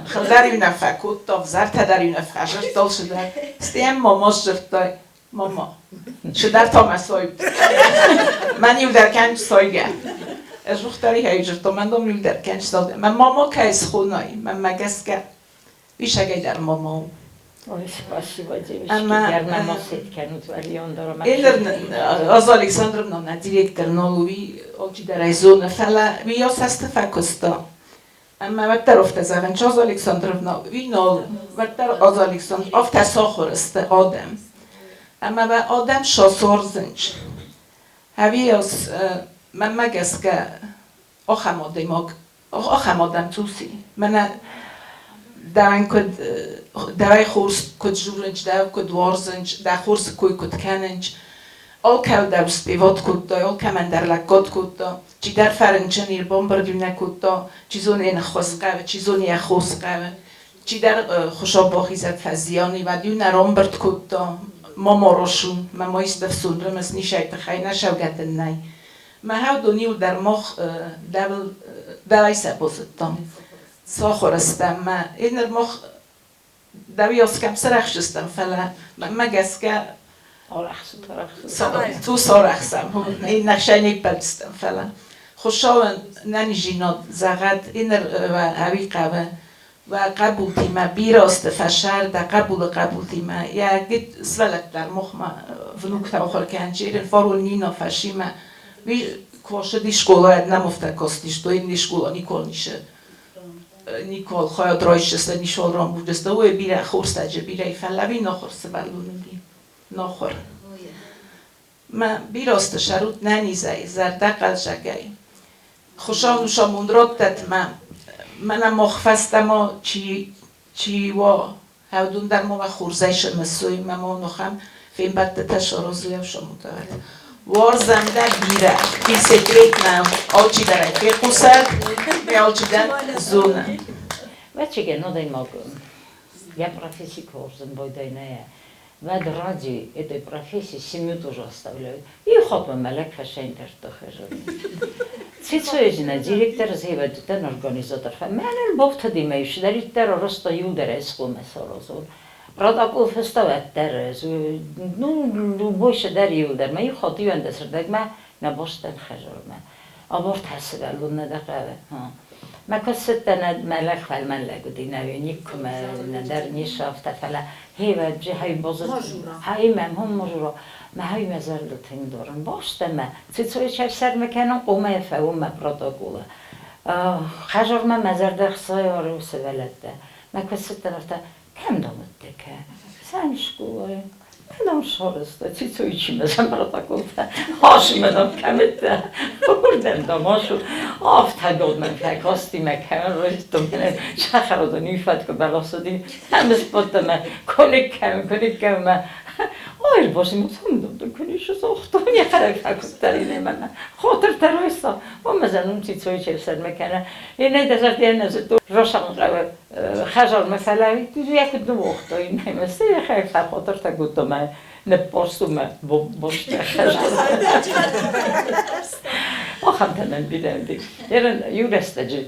Speaker 4: Хылдӕр уынаффӕ кодта, взӕртӕ дӕр уынаффӕ жырдта, шыдӕр. Стӕй мама сжырдта, мама. Шыдӕр та мӕ сой. Мӕн иу дӕр кӕнч сойгӕ. Ez ухтари хай жырдта, мӕн дом иу дӕр кӕнч сойгӕ. Мӕн мама кӕй схонай, мӕнмӕ гӕсгӕ вишӕгӕй дӕр мама у.
Speaker 1: Ой, спасибо, девочки. Герман кӕнут валиондор.
Speaker 4: Én az Alexandrovna на директор нолуи алчидӕр ӕй зоны, фӕлӕ уый асӕсты фӕкуыста. Ӕмӕ уӕддӕр афтӕ зӕгъын, az Alexandrovna, уый нал, уӕддӕр az Alexandr, афтӕ сахуыр сты адӕм. Ӕмӕ адӕм сасорзынч. Ӕви az мӕнмӕ гӕсгӕ ахӕм адӕймаг, ахӕм адӕм цуси. Мӕнӕ дӕуӕн куыд дӕуӕй хорз куыд журынч, дӕу куыд уарзынч, дӕ хорзы кой куыд кӕнынч. Алкӕдӕр успевать кодта, алкӕмӕн дӕр лӕггад кодта. Чидӕр фӕрынчын, йе рбамбырд-иу нӕ кодта, чи зоны йӕ ныххос хъӕуы, чи зоны йӕ хос хъӕуы. Чидӕр хуысау бахизӕд фӕзиан, уӕд-иу нӕ рамбырд кодта. Ма марошу, мӕ ма исты ӕфсон рымыс, нисӕй тыххӕй нӕ сӕвгӕтын нӕй. Мӕ хӕдон иуылдӕр мах дӕуыл дӕуӕй сӕ базыдтам. Сахуыр стӕм мӕ. Ныр мах дӕуиас кӕм сарӕхсыстӕм, фӕлӕ мӕнмӕ гӕсгӕ цъус арӕхсӕм, иннӕ хсӕн не ппӕлдзыстӕм, фӕлӕ Хуыцауӕн нӕниздзинад зӕгъӕд, иннӕ ӕви хъӕуы уӕ хъӕбултимӕ бирӕ азты фӕсӕр, дӕ хъӕбулы хъӕбултимӕ, йӕ сывӕллӕттӕ дӕр махмӕ внуктӕ ахуыр кӕнынц, фарон Нина фӕсимӕ, уый косыди школайы, нӕм афтӕ кастис, то инни школа никол нисы Никол хайад райсджысты, нишол рамбулджысты, уый бирӕ хорзтаджы бирӕ фӕлӕ нахуыр сывӕллон уыди, нахуыр. Мӕ бирӕсты сӕрут нӕнизӕй, зӕрдӕхъӕлдзӕгӕй. Хуыцау нусамонд раттӕд мӕ, мӕнӕ мах фӕстӕмӕ чи, чи уа, хӕвдун дӕр ма мӕ хорзӕй сымысой, мӕ ма нухӕм фембӕлдтытӕ саразой ӕфсамудавӕд. Уарзӕм дӕ бирӕ. Ти секрет нӕу, алчидӕр ӕй фехъусӕд, алчидӕр зоны.
Speaker 1: Вӕццӕгӕн адӕймаг йӕ професси куы уарзын байдайна, уӕд ради этой профессии семью тоже оставляют. И хатт мӕ лӕг фӕсӕнтӕртты хызын. Цицуэзина директор зевӕдтӕн организатор. Мӕнӕн бафтыди мӕ исдӕриддӕр арӕзта иудӕр ӕсхъомӕ саразон. Протокол фыста уӕддӕр ӕз. Ну, любой дӕр иуылдӕр. Мӕ иу хатт иуӕндӕсырдӕгмӕ нӕ бастӕн хӕзармӕ. Аборт сывӕллон нӕ дӕ хъӕуы. Мӕ куыд цыдтӕн, мӕ лӕг фӕлмӕн лӕг уыди, нӕ никуы мӕ нӕдӕр не сӕфта, фӕлӕ хевӕджы хай бозыд. Хай мӕм хом мажура. Мӕ хай мӕ зӕрдыл тынг дарын. Бастӕ мӕ цицойы сӕрмӕ кӕнын къомайӕ фӕуын мӕ протоколы. Хӕзармӕ мӕ зӕрдӕ хсайы ары сывӕллӕттӕ. Мӕ куыд цыдтӕн, афтӕ кӕм домыдтӕ кӕ? Сӕм скъолайы. Мӕнӕм сарӕзта Цицойчимӕ сӕм протоколтӕ. Хасимӕ дам кӕмыдтӕ, уырдӕм дам ашу. Афтӕ донмӕ фӕкасти мӕ кӕм райдыдтон, мӕнӕ сахарадон иу фӕткъуы бӕлас уыди. Ӕм сбадтӕн мӕ коник кӕм, коник кӕм мӕ Ой, боже мой, там конечно, загътон, йӕхӕдӕг фӕкуыддӕр иннӕ хатыртӕ райста. Омӕ зӕнун Цицойчи ӕфсӕрмы кӕнӕ. Иннӕ дӕ зӕрдӕ нӕ зыдтон. Росанхъӕуы хӕдзармӕ фӕлӕ йӕ куыд ныууагътой, иннӕ стӕй фӕхатыртӕ кодта мӕ ныппӕрстой мӕ бостӕ Ахӕмтӕ нӕм бирӕ уыди. Иу рӕстӕджы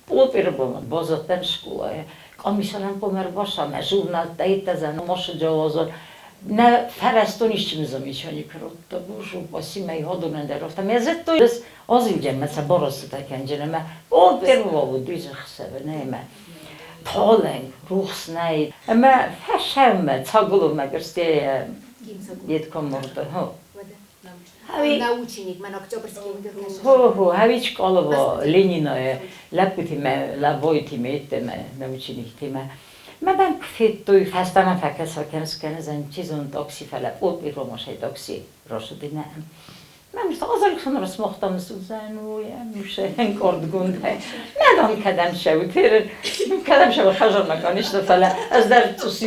Speaker 1: пъолпъиры базыдтӕн скъолайы. Къамисарӕн хъуамӕ ӕрбаса мӕ журналтӕ иттӕзӕн машиджауазы. Нӕ фӕрӕзтон исчи замечание куы радта, боже упаси, мӕ хӕдонӕн дӕр афтӕ. Мӕ зыдтой, az ügyemmet se barasztották engemet, ott ӕмӕ талынг, рухс нӕй. Ӕмӕ фӕсӕммӕ цагулумӕ гӕрстейӕ деткоморды.
Speaker 2: Наученик, мӕн Октябрьский
Speaker 1: Хо, хо, хавич школово Лениное, лӕппутимӕ, лабойтимӕ, иттемӕ, научениктимӕ. Мӕ бӕм федтой, фӕстӕмӕ фӕкӕса кӕныс-кӕнызӕн, чи зоны такси, фӕлӕ пъолпъиромашӕй такси рашыди нӕ. Мӕм az Alexandros mohtam Suzanne, ӕнкъардгондӕй. Мӕдам кӕдӕм цӕут, кӕдӕм цӕуы хӕзармӕ конечно, фӕлӕ ӕз дӕр цъус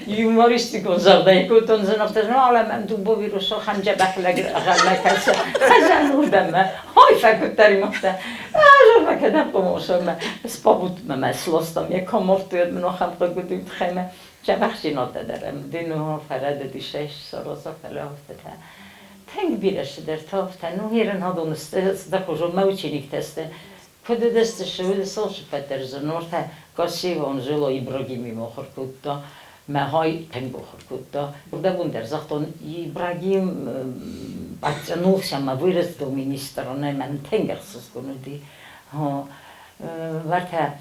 Speaker 1: юмористикон зӕрдӕйы кодтон, зын афтӕ зын, мӕм дубовирусо хӕмджӕбӕх лӕг кӕсы, хӕзан уырдӕммӕ, ой, фӕкуыддӕр имахта. Хӕзармӕ кӕдӕм хъомосомӕ, спабутмӕ мӕ сластам, йӕ комортуйӕд мын ахӕм хъыг уыди тыххӕй Джӕбӕхдзинӕдтӕ дӕр ӕм дину фӕрӕдыди сӕ фӕлӕ афтӕтӕ. Тынг бирӕ цыдӕртӕ афтӕ, ну ерын адон сты, цыдӕр мӕ учениктӕ сты. Куыд уыдысты, цы уыдысты, алцыппӕт дӕр зынортӕ. Кассивон жило Ибрагимимӕ ахуыр кодта, мӕ хай тынг ахуыр кодта. Уырдӕм дӕр загътон, Ибрагим подтянулся ӕмӕ вырастил министрон ӕмӕ тынг ӕхсызгон уыди. Вартӕ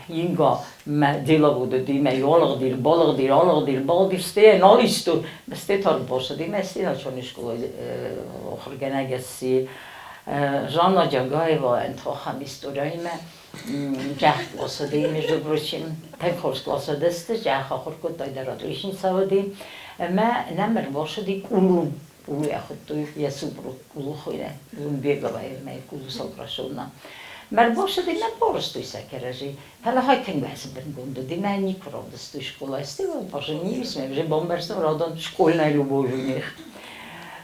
Speaker 1: Инга мӕ деловоды мӕ алыгъдир, балыгъдир, алыгъдир, балыгъдир, стӕй нал истон, стӕй та ӕрбацыди мӕ стӕй начальный школайы ахуыргӕнӕг сси. Жанна Джагаева ахӕм историяимӕ джах классады, между прочим, тынг хорз классады сты, джах ахуыр кодта дӕр отличница уыди. Ӕмӕ нӕм ӕрбацыди Кулун, Кулу йӕ хуыдтой, йӕ супруг Кулу хуыйны, Кулумбеговайы мӕ Кулу Сакрашовна. Мӕ ӕрбацыди мӕ барызтой сӕ кӕрӕдзи. Фӕлӕ хай тынг уӕзбынгонд уыди, мӕ никуы равдыстой скъолайы. Стӕй поженились, мӕ уже бамбӕрстон, радон школьная любовь у них.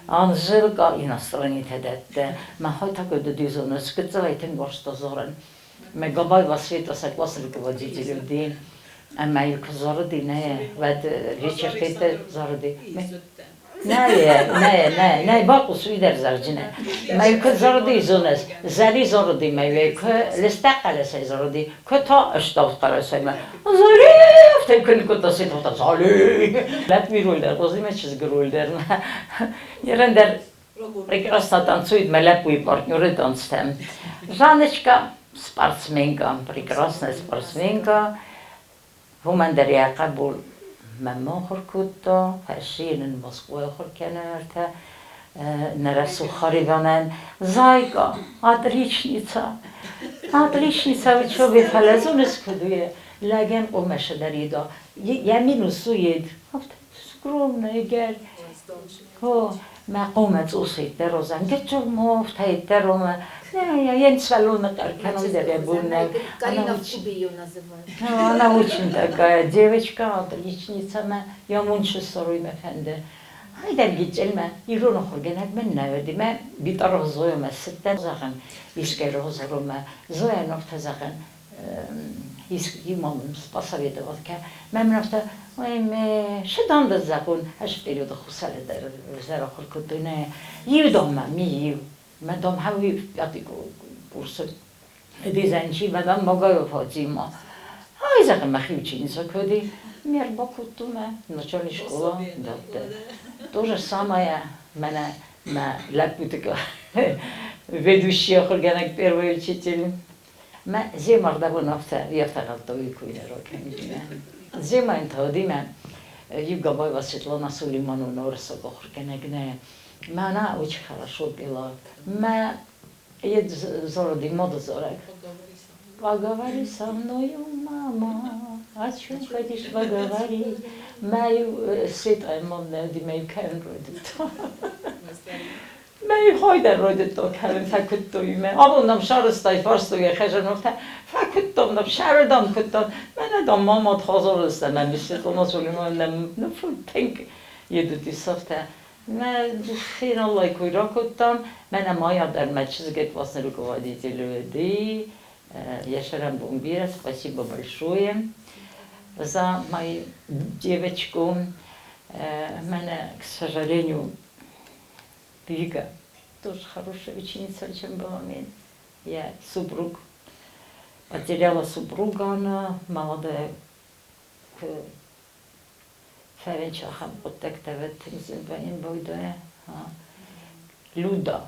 Speaker 1: Анжелка иностранитӕ дӕтты. Мӕ хойта куыд уыди, скъуыддзагӕй тынг уарзта зарын. Мӕ Габаева Света сӕ классы руководитель уыди. Ӕмӕ йыл куы зарыди, нӕ, уӕд вечертӕ зарыди. Нӕ, нӕ, нӕ, нӕ, бахъус, уый дӕр зарджынӕ. Мӕ куы зарыди, зоныс, зӕли зарыди, мӕ куы лыстӕг хъӕлӕсӕй зарыди, куы та ставд хъӕлӕсӕй мӕ Зали! Афтӕ куы ныккодта Светлана, Зали! Лӕппуйы роль дӕр, Хъозимӕ чызгы роль дӕр. Ерен дӕр прекрасно танцует, мӕ лӕппуйы партнеры танцтӕм. Жанночка спортсменка, прекрасная спортсменка. Уымӕн дӕр йӕ хъӕбул мӕнмӕ ахуыр кодта, фӕсси нын Москвайы ахуыр кӕны ӕртӕ нӕ рӕсугъд харебанӕн. Зайка, отличница, отличница учебе, фӕлӕ зоныс куыд у, лӕгӕн къомӕсы дӕр еда. Йӕ минус у ед. Афтӕ скромная гӕр. О, мӕ хъомӕ цъусӕйттӕ розан, гыццыл мофтӕйттӕ ромӕ.
Speaker 2: Карина в Кубе ее называют.
Speaker 1: Она очень такая девочка, отличница мӕ, я мунчы сорой мӕ фӕнды. Айдӕр гиццелмӕ ирон ахуыргӕнӕг мӕн нӕ уыди, мӕ Битаров Зоямӕ цыдтӕн, зӕгъын, искӕй Розаромӕ, Зоя ногтӕ зӕгъын, иу мын посоветовал кӕ. Мӕ мын афтӕ, ой, ме, шыдан да закон, ӕз вперед хусале дӕр ахуыр кодтой, нӕ, иу дом ми иу. Мӕ дом хауи пятый курсы дизайнчи, мадам Могаева Фатима. Ай, зӕгъын, мӕхи ученица куыди. Ме рбакодтон мӕ начальной школа дӕтты. То же самое мӕнӕ мӕ лӕппуты ведущий ахуыргӕнӕг, первый учитель. Мӕ земардабон афтӕ ефтӕгъӕлттой куйнеро кӕнгимӕ. Земайын тӕудимӕ Югабаева Светлана Сулеймановна уырыссаг ахуыргӕнӕг нӕ. Мӕ она очень хорошо пела. Мӕ ед зороди мода зораг. Поговори со мною, мама, о чем хочешь поговорить. Мӕ Света модна ди мӕ кӕн ройдыдта. Мӕ хойдӕр ройдыдта кӕнын фӕкуыдтой мӕ. Абон нӕм сарызтай фарстой хӕзӕнотӕ. Фӕкуыдтон нӕм сӕрыдам куыдтон. Мӕнӕ дам мама хазорызта мӕ Светлана Сулеймановна ну тынг едути сӕфтӕ. Мӕ феналлай куй ракодтам, мӕнӕ мая дӕр мӕ чызгӕй классный руководитель уыди. Яшарам Бомбира, спасибо большое за мою девочку. Мӕнӕ, к сожалению, Вика тоже хорошая ученица, чем была мен. Я супруг. Потеряла супруга она, молодая, фӕринчы ахӕм хъуыддӕгтӕ байдайа. Люда.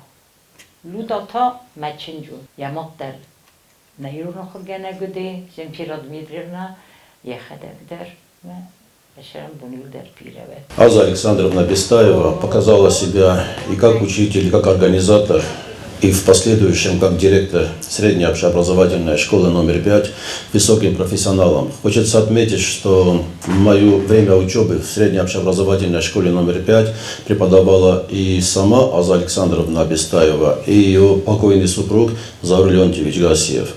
Speaker 1: Люда та мӕ чындз у. Йӕ мад дӕр нӕ ирон ахуыргӕнӕг уыди, Земфира Дмитриевна, йӕхӕдӕг дӕр мӕ
Speaker 5: Аза Александровна Бестаева показала себя и как учитель, и как организатор, и в последующем как директор средней общеобразовательной школы номер 5 высоким профессионалом. Хочется отметить, что в мое время учебы в средней общеобразовательной школе номер 5 преподавала и сама Аза Александровна Бестаева, и ее покойный супруг Заур Леонтьевич Гасиев.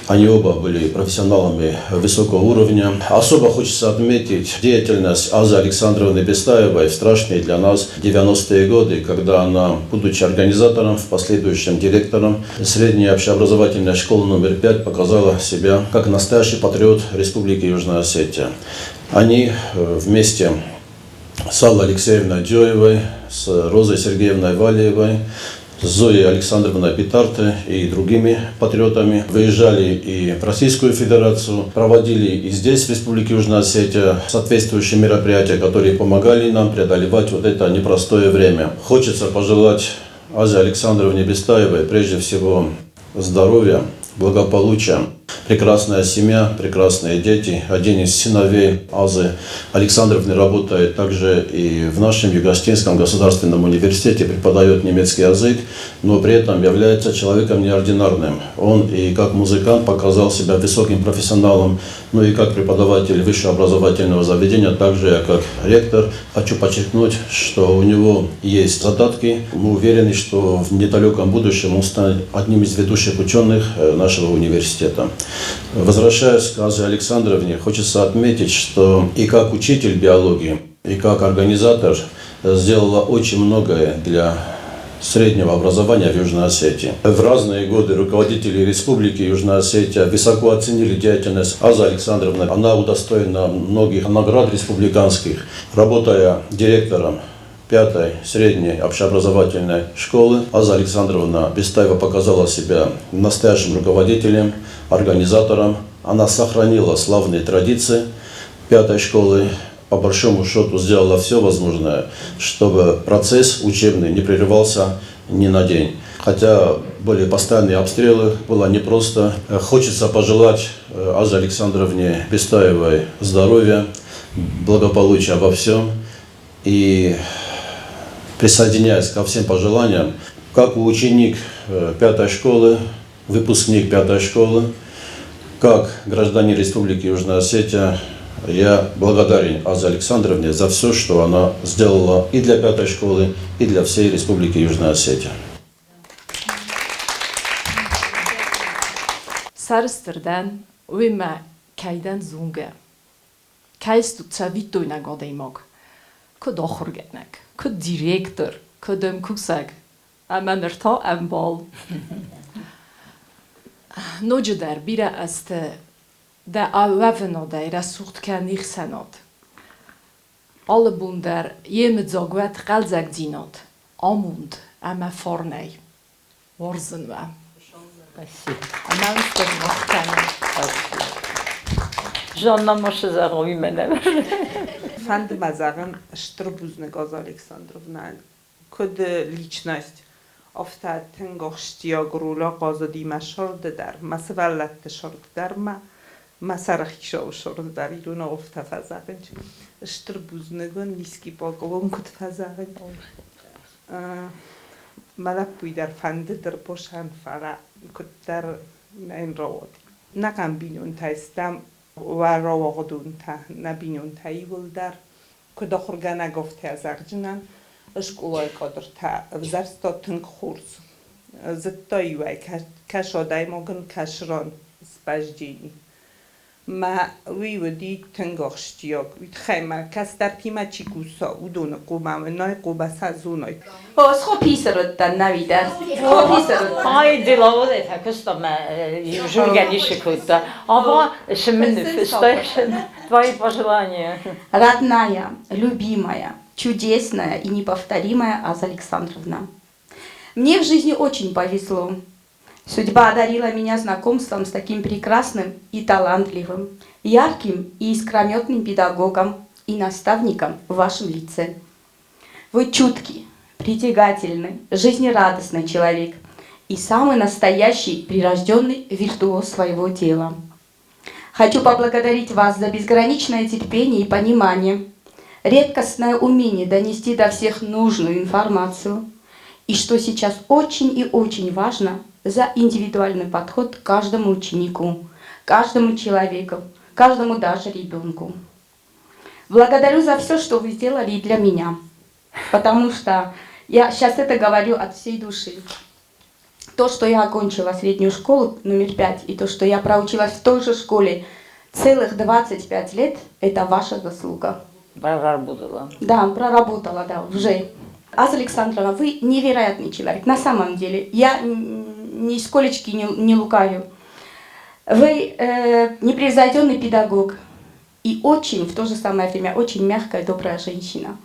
Speaker 5: Они оба были профессионалами высокого уровня. Особо хочется отметить деятельность Азы Александровны Бестаевой в страшные для нас 90-е годы, когда она, будучи организатором, в последующем директором средней общеобразовательной школы номер 5, показала себя как настоящий патриот Республики Южная Осетия. Они вместе с Аллой Алексеевной Джоевой, с Розой Сергеевной Валиевой, с Зоей Александровной Питарте и другими патриотами выезжали и в Российскую Федерацию, проводили и здесь, в Республике Южная Осетия, соответствующие мероприятия, которые помогали нам преодолевать вот это непростое время. Хочется пожелать Азе Александровне Бестаевой прежде всего здоровья, благополучия, прекрасная семья, прекрасные дети. Один из сыновей Азы Александровны работает также и в нашем Югостинском государственном университете, преподает немецкий язык, но при этом является человеком неординарным. Он и как музыкант показал себя высоким профессионалом, ну и как преподаватель высшего образовательного заведения, также я как ректор хочу подчеркнуть, что у него есть задатки. Мы уверены, что в недалеком будущем он станет одним из ведущих ученых нашего университета. Возвращаясь к Азе Александровне, хочется отметить, что и как учитель биологии, и как организатор сделала очень многое для среднего образования в Южной Осетии. В разные годы руководители Республики Южная Осетия высоко оценили деятельность Азы Александровны. Она удостоена многих наград республиканских. Работая директором пятой средней общеобразовательной школы, Аза Александровна Бестаева показала себя настоящим руководителем, организатором. Она сохранила славные традиции пятой школы, по большому счету сделала все возможное, чтобы процесс учебный не прерывался ни на день. Хотя были постоянные обстрелы, было непросто. Хочется пожелать Азе Александровне Бестаевой здоровья, благополучия во всем. И присоединяясь ко всем пожеланиям, как ученик пятой школы, выпускник пятой школы, как гражданин Республики Южная Осетия, я благодарен Азе Александровне за все, что она сделала и для пятой школы, и для всей Республики Южная Осетия.
Speaker 6: Сӕрыстыр дӕн, уемӕ кӕй дӕн зонгӕ. Кӕй стут цӕвиттойнаг адӕймаг, куыд ахуыргӕнӕг, куыд директор, куыд ӕмкусӕг ӕмӕ ныр та ӕмбал. Ноджыдӕр бирӕ азты дӕ уӕвынадӕй рӕсугъд кӕн ӕхсӕнад. Алы бон дӕр йемыдзаг уӕд хъӕлдзӕгдзинад, амонд ӕмӕ фарнӕй. Уарзын уӕ.
Speaker 1: Спасибо. Ӕмӕ стыр аргъ кӕнын. Спасибо. Жанна most зӕгъон, мӕнӕ.
Speaker 4: Фӕнды мӕ зӕгъын стыр бузныг Аза Александровнӕн. Куыд личность, афтӕ тынг ахсджиаг роль ахъазыди мӕ сырды дӕр, мӕ сывӕллӕтты сырды дӕр, мӕ мӕ сӕрыхицауы сырды дӕр иронау афтӕ фӕзӕгъынц. Стыр бузныг уын, низкий поклон куыд фӕзӕгъынц. Мӕ лӕппуйы дӕр фӕндыд ӕрбосӕн, фӕлӕ куыддӕр нӕ йын рауад. Нӕхъӕн бинонтӕй стӕм уӕ рауагъдонтӕ, нӕ бинонтӕ иууылдӕр. Куыд ахуыргӕнӕг, афтӕ зӕгъдзынӕн, скъолайы кадртӕ ӕвзӕрста тынг хорз. Зыдта иуӕй кӕс адӕймагӕн кӕс ран сбӕзджени. Мӕ уый уыди тынг ахсджиаг. Уый тыххӕй мӕ кӕстӕртимӕ чи куса, уыдоны хъуамӕ уынай, хъуамӕ сӕ зоной.
Speaker 7: О, схописарудтан навида. Схописарудтан.
Speaker 1: Ай, деловой факуста жургалище куда. Ава, твои пожелания.
Speaker 7: Родная, любимая, чудесная и неповторимая Аза Александровна. Мне в жизни очень повезло. Судьба одарила меня знакомством с таким прекрасным и талантливым, ярким и искрометным педагогом и наставником в вашем лице. Вы чуткий, притягательный, жизнерадостный человек и самый настоящий прирожденный виртуоз своего дела. Хочу поблагодарить вас за безграничное терпение и понимание, редкостное умение донести до всех нужную информацию, и, что сейчас очень и очень важно, за индивидуальный подход к каждому ученику, каждому человеку, каждому даже ребенку. Благодарю за все, что вы сделали и для меня, потому что я сейчас это говорю от всей души. То, что я окончила среднюю школу номер 5, и то, что я проучилась в той же школе целых 25 лет, это ваша заслуга.
Speaker 1: Проработала.
Speaker 7: Да, проработала, да, уже. Аза Александровна, вы невероятный человек, на самом деле. Я нисколечки не лукавю. Вы непревзойденный педагог и очень, в то же самое время, очень мягкая, добрая женщина.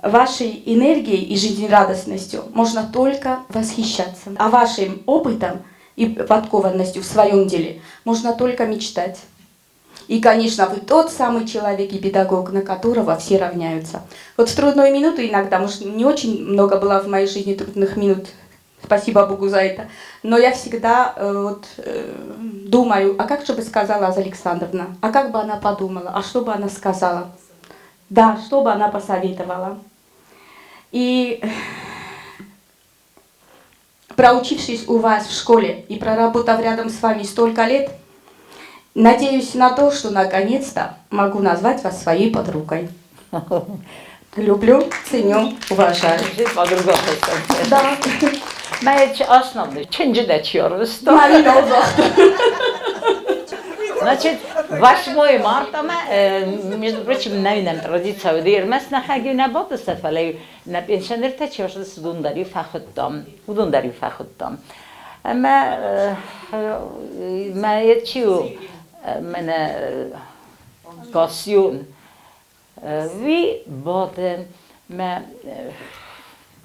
Speaker 7: Вашей энергией и жизнерадостностью можно только восхищаться. А вашим опытом и подкованностью в своем деле можно только мечтать. И, конечно, вы тот самый человек и педагог, на которого все равняются. Вот в трудную минуту иногда, может, не очень много было в моей жизни трудных минут, спасибо Богу за это, но я всегда вот думаю, а как же бы сказала Аза Александровна, а как бы она подумала, а что бы она сказала? Да, что бы она посоветовала? И проучившись у вас в школе и проработав рядом с вами столько лет, надеюсь на то, что наконец-то могу назвать вас своей подругой. Люблю, ценю, уважаю.
Speaker 1: Подруга.
Speaker 7: Да.
Speaker 1: Mä основной. Чинжи
Speaker 7: Марина.
Speaker 1: Значит, 8 марта мӕ, между прочим, нӕ нӕм традиция уыди, ӕрмӕст нӕхӕг-иу нӕ бадтыстӕ, фӕлӕ-иу нӕ пенсионертӕ чи уыдысты, уыдон дӕр-иу фӕхуыдтам, уыдон дӕр-иу фӕхуыдтам. Ӕмӕ мӕ йӕ чи у, мӕнӕ Гассион, уый бады мӕ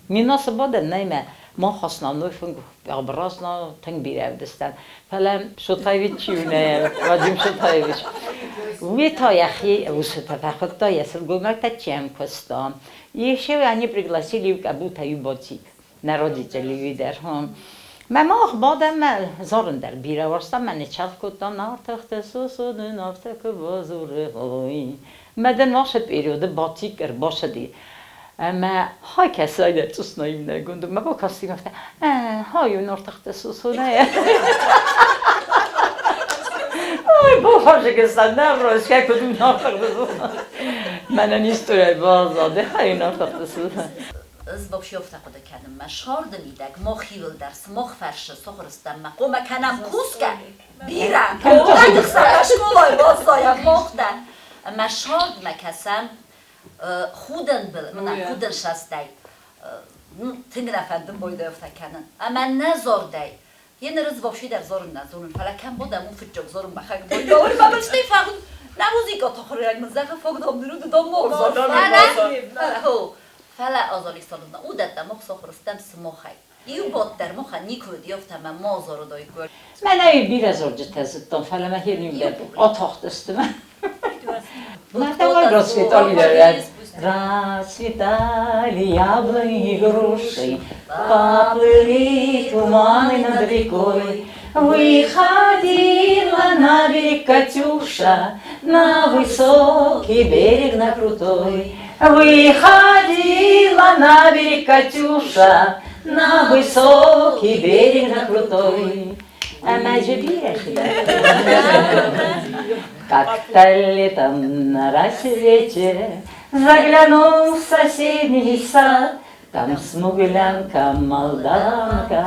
Speaker 1: Минасы бадӕн нӕй мӕ мах основной фынг образно тынг бирӕ уыдыстӕм. Фӕлӕ Шотаевич чи у нӕ, Вадим Шотаевич, уый та йӕхи усытӕ фӕхуыдта, йӕ сылгоймӕгтӕ чем куыста. Еще они пригласили как будто Юботик, нӕ родители дӕр. Мӕ мах бадӕм, мӕ зарын дӕр бирӕ уарзтам, мӕ ныччалх кодтам Нартыхты сусуды, Нарты куы бадзуры, ой. Мӕ дын ацы периоды Батик ӕрбацыди. Ӕмӕ хай кӕцӕйдӕр цъус наивнӕгонд мӕ бакасти афтӕ, хай у Нартыхты сусунӕй. Ой, бафарсыгыстан, нӕ росгӕ куыд у Нартыхты сусун. Мӕнӕн историяй баззад, хай у Нартыхты сусун.
Speaker 3: Ӕз вообще афтӕ хъуыды кӕнын, мӕ сӕрды мидӕг махиуыл дӕр сымах фӕрсы сохырыстӕм мӕ хъомӕ кӕнӕм кусгӕ, бирӕ, хъомӕ скъолайы баззайӕм мах дӕр. Ӕмӕ сӕрдмӕ кӕсӕм худӕнбыл, мӕнӕ худӕнсастӕй, тынг нӕ фӕнды бойдӕфтӕ кӕнын. Ӕмӕ нӕ зӕрдӕй, Еныр ӕз вообще дӕр зорун нӕ зонун, фӕлӕ кӕм бодӕм у фыццаг зорун мӕхӕг бойдаур мӕ бӕстӕй фӕгъун. Нӕ музыка тохрӕг мын зӕгъы фогдом ныр дом морзор. Фӕлӕ, хо, фӕлӕ аз Александровна, удӕттӕ мах сахуыр стӕм сымахӕй. Иу бон дӕр махӕн никуы уыд афтӕ мӕ ма зарыдаиккой.
Speaker 1: Мӕнӕ бирӕ зарджытӕ зыдтон, фӕлӕ мӕ хирним дӕр атахтысты. Давай расцветали, расцветали яблони и груши, поплыли туманы над рекой. Выходила на берег Катюша, на высокий берег, на крутой. Выходила на берег Катюша, на высокий берег, на крутой. Ӕмӕ же бирӕ Как-то летом на рассвете заглянул в соседний сад. Там смуглянка, молдаванка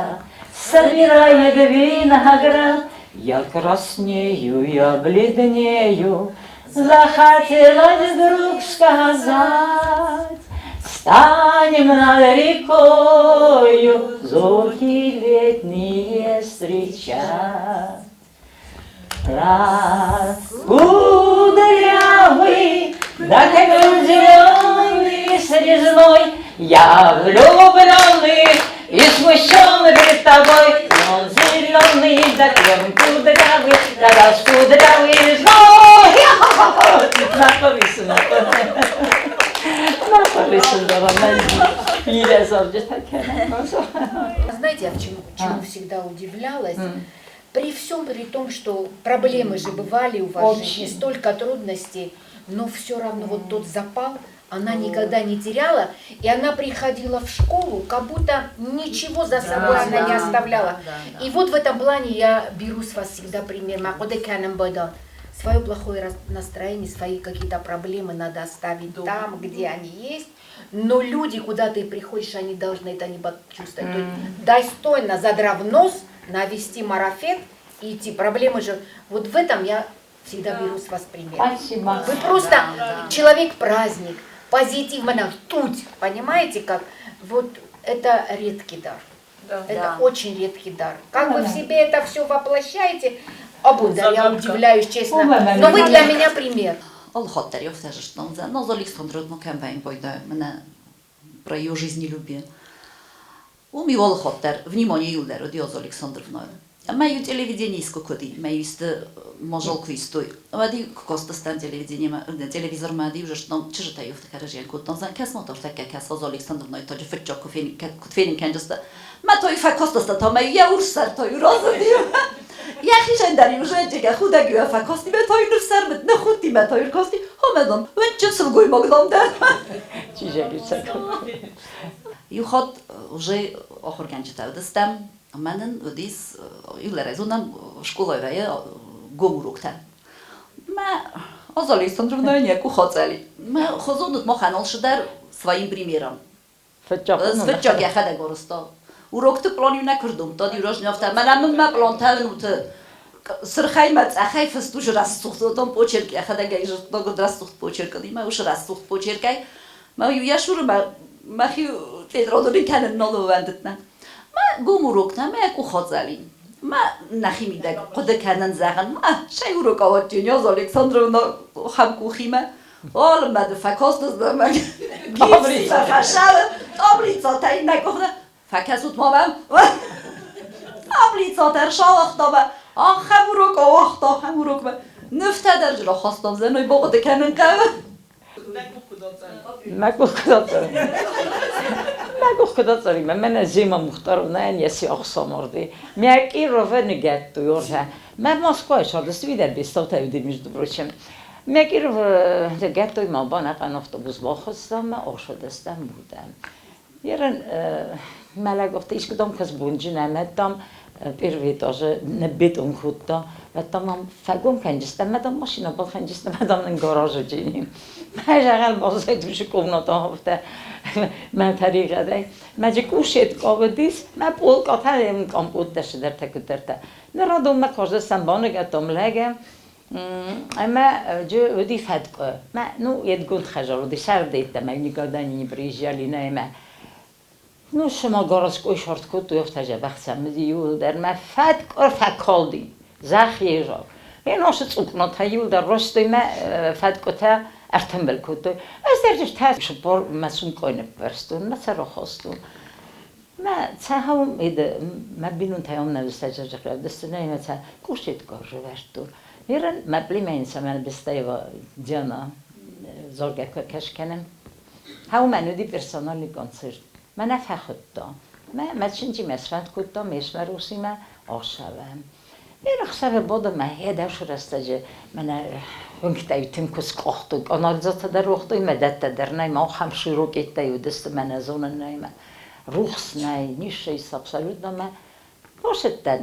Speaker 1: собирает виноград. Я краснею, я бледнею, захотелось вдруг сказать. Станем над рекою зорьки летние встречать. Раз кудрявый, да клен зеленый срезной, я влюбленный и смущенный перед тобой. Он зеленый, да клен кудрявый, да раз кудрявый резной. На
Speaker 2: Знаете, я в чему всегда удивлялась? При всем при том, что проблемы же бывали у вас в жизни, столько трудностей, но все равно вот тот запал она никогда не теряла, и она приходила в школу, как будто ничего за собой она не оставляла. И вот в этом плане я беру с вас всегда пример. Свое плохое настроение, свои какие-то проблемы надо оставить там, где они есть. Но люди, куда ты приходишь, они должны это не почувствовать. То есть достойно, задрав нос, навести марафет и идти. Проблемы же... Вот в этом я всегда беру с вас пример.
Speaker 1: Спасибо.
Speaker 2: Вы просто человек-праздник, позитив, ртуть, понимаете как? Вот это редкий дар. Это очень редкий дар. Как вы в себе это все воплощаете? Абуда, я удивляюсь, честно. Но вы для меня пример.
Speaker 3: Алхат дӕр афтӕ зыстон, Аза Александровна кӕм вӕййын пайда, мӕнӕ про ее жизнелюбие. Уым иу алыхатт дӕр внимание иуылдӕр уыди Аза Александровнайыл. Ӕмӕ-иу телевидение искуы куы уыди, мӕ-иу исты мазал куы истой, уӕд-иу куы кастыстӕм телевидениемӕ, телевизормӕ, уӕд-иу зыстон, чызджытӕ-иу афтӕ кӕрӕдзийӕн кодтам, кӕс ма тӕртӕккӕ кӕс Аза Александровнайы таджы фыццаг куы фенин, куыд фенин кӕнджысты. Мӕ та-иу фӕкастысты та мӕ йӕ урс сӕр та-иу разынди. Йӕхицӕн дӕр-иу зӕнджыгӕ худӕг-иу фӕкасти, мӕ та-иу ныфсӕрмыт, ныххудти, мӕ та-иу ркасти, омӕ дам, уӕнчын сылгоймаг дам дӕ. Иу хатт уже ахуыргӕнджытӕ уыдыстӕм, ӕмӕ нын уыдис иулӕрӕзонӕм скъолайы вӕййы гом уроктӕ. Мӕ Аза Александровнайӕн йӕ къух ацъӕли. Мӕ хозонут махӕн алцыдӕр своим примером. Фыццаг йӕхӕдӕг арызта. Урокты пълан-иу нӕ куы рдомдта, иу раз афтӕ, мӕнӕ мын мӕ пълантӕ уты. Сырхӕй мӕ цъӕхӕй фыст уышы рӕсугъд почерк, йӕхӕдӕг ӕй зыдта рӕсугъд почерк, мӕ уышы рӕсугъд почеркӕй мӕ иу йӕ цуры мӕхи тетрады кӕнын нал ӕууӕндыдтӕн. Мӕ гом уроктӕ мӕ къух адзӕлин. Мӕ нӕхимидӕг хъуыды кӕнын, зӕгъын, ма сӕ урок ауадзин, Аза Александровна ахӕм къухимӕ. Уалынмӕ ды фӕкастыстӕм гипситӕ фӕсалы, таблицатӕ иннӕ къухы. Фӕкӕсут ма мӕм. Таблицатӕ ӕрсауагъта мӕ, ахӕм урок ауагъта, ахӕм урокмӕ. Нывтӕ дӕр рахастам, зӕной бахъуыды кӕнын хъӕуы.
Speaker 1: Мӕ къух куыд ацӕрин? Мӕ къух куыд ацӕрин? Мӕнӕ Зима Мухтаровнайӕн йӕ сиахс амарди. Мӕ Кировы ныгӕдтой орзӕ. Мӕ Москвайы сардысты уый дӕр Бестаутӕ уыди, между прочим. Мӕ Кировы ныгӕдтой, мӕ банахъӕн автобус бахуыста, мӕ ошодыстӕм уыдӕм. Ерын мӕлӕг искуыдӕм куыдз бонджын ӕмӕ там первый этажы ныббетон кодта. Вӕд там фӕгом кӕнджыстӕм, мӕ там машина балхӕнджыстӕм, мӕ там нын гаражы джини. Мӕ зӕгъӕл баззайд уышы комната афтӕ мӕ тӕригъӕдӕй. Мӕ джи кушет кавыдис, мӕ полкъатӕ компоттӕ сыдӕртӕ куыддӕртӕ. Ныр адон мӕ каздыстӕм баныгӕдтам лӕгӕ. Ӕмӕ джы уыди фӕткъуы. Мӕ, ну, едгонд хӕдзар уыди, сӕрдӕйттӕ мӕ никогда не приезжали нӕ Ну, цыма городской шорт кодтой, афтӕ дзӕбӕх сӕм уыди иууылдӕр. Мӕ фӕткъуы фӕкалди, зӕхх егъау. Йе носы цъупнатӕ иууылдӕр ростой мӕ фӕткъуытӕ ӕртымбыл кодтой. Ӕз дӕр та цыппор мӕ сумкъой ныппӕрстон, мӕ сӕр ахастон. Мӕ цӕхӕм мӕ бинонтӕ ам нӕ равдысты, мӕ цӕ къусетка ӕрвӕрдтон. Ерын мӕ племянница мӕ Бестаева Диана заргӕ кӕс кӕнӕм. Хӕумӕн уыди персональный концерт. Мӕнӕ фӕхуыдта. Мӕ мӕ чынджимӕ сфӕнд кодтам ме фсымӕр ӕхсӕвӕм. Ӕрӕхсӕвы бодымӕ йӕ рӕстӕджы мӕнӕ уынгтӕй тынг куы скъахтой, канализаци дӕр уагътой, мӕ дӕттӕ дӕр нӕй, мӕ ахӕм широкеттӕй уыдысты, мӕнӕ зонын нӕй, мӕ рухс нӕй, ницы ис абсолютно мӕ бацыдтӕн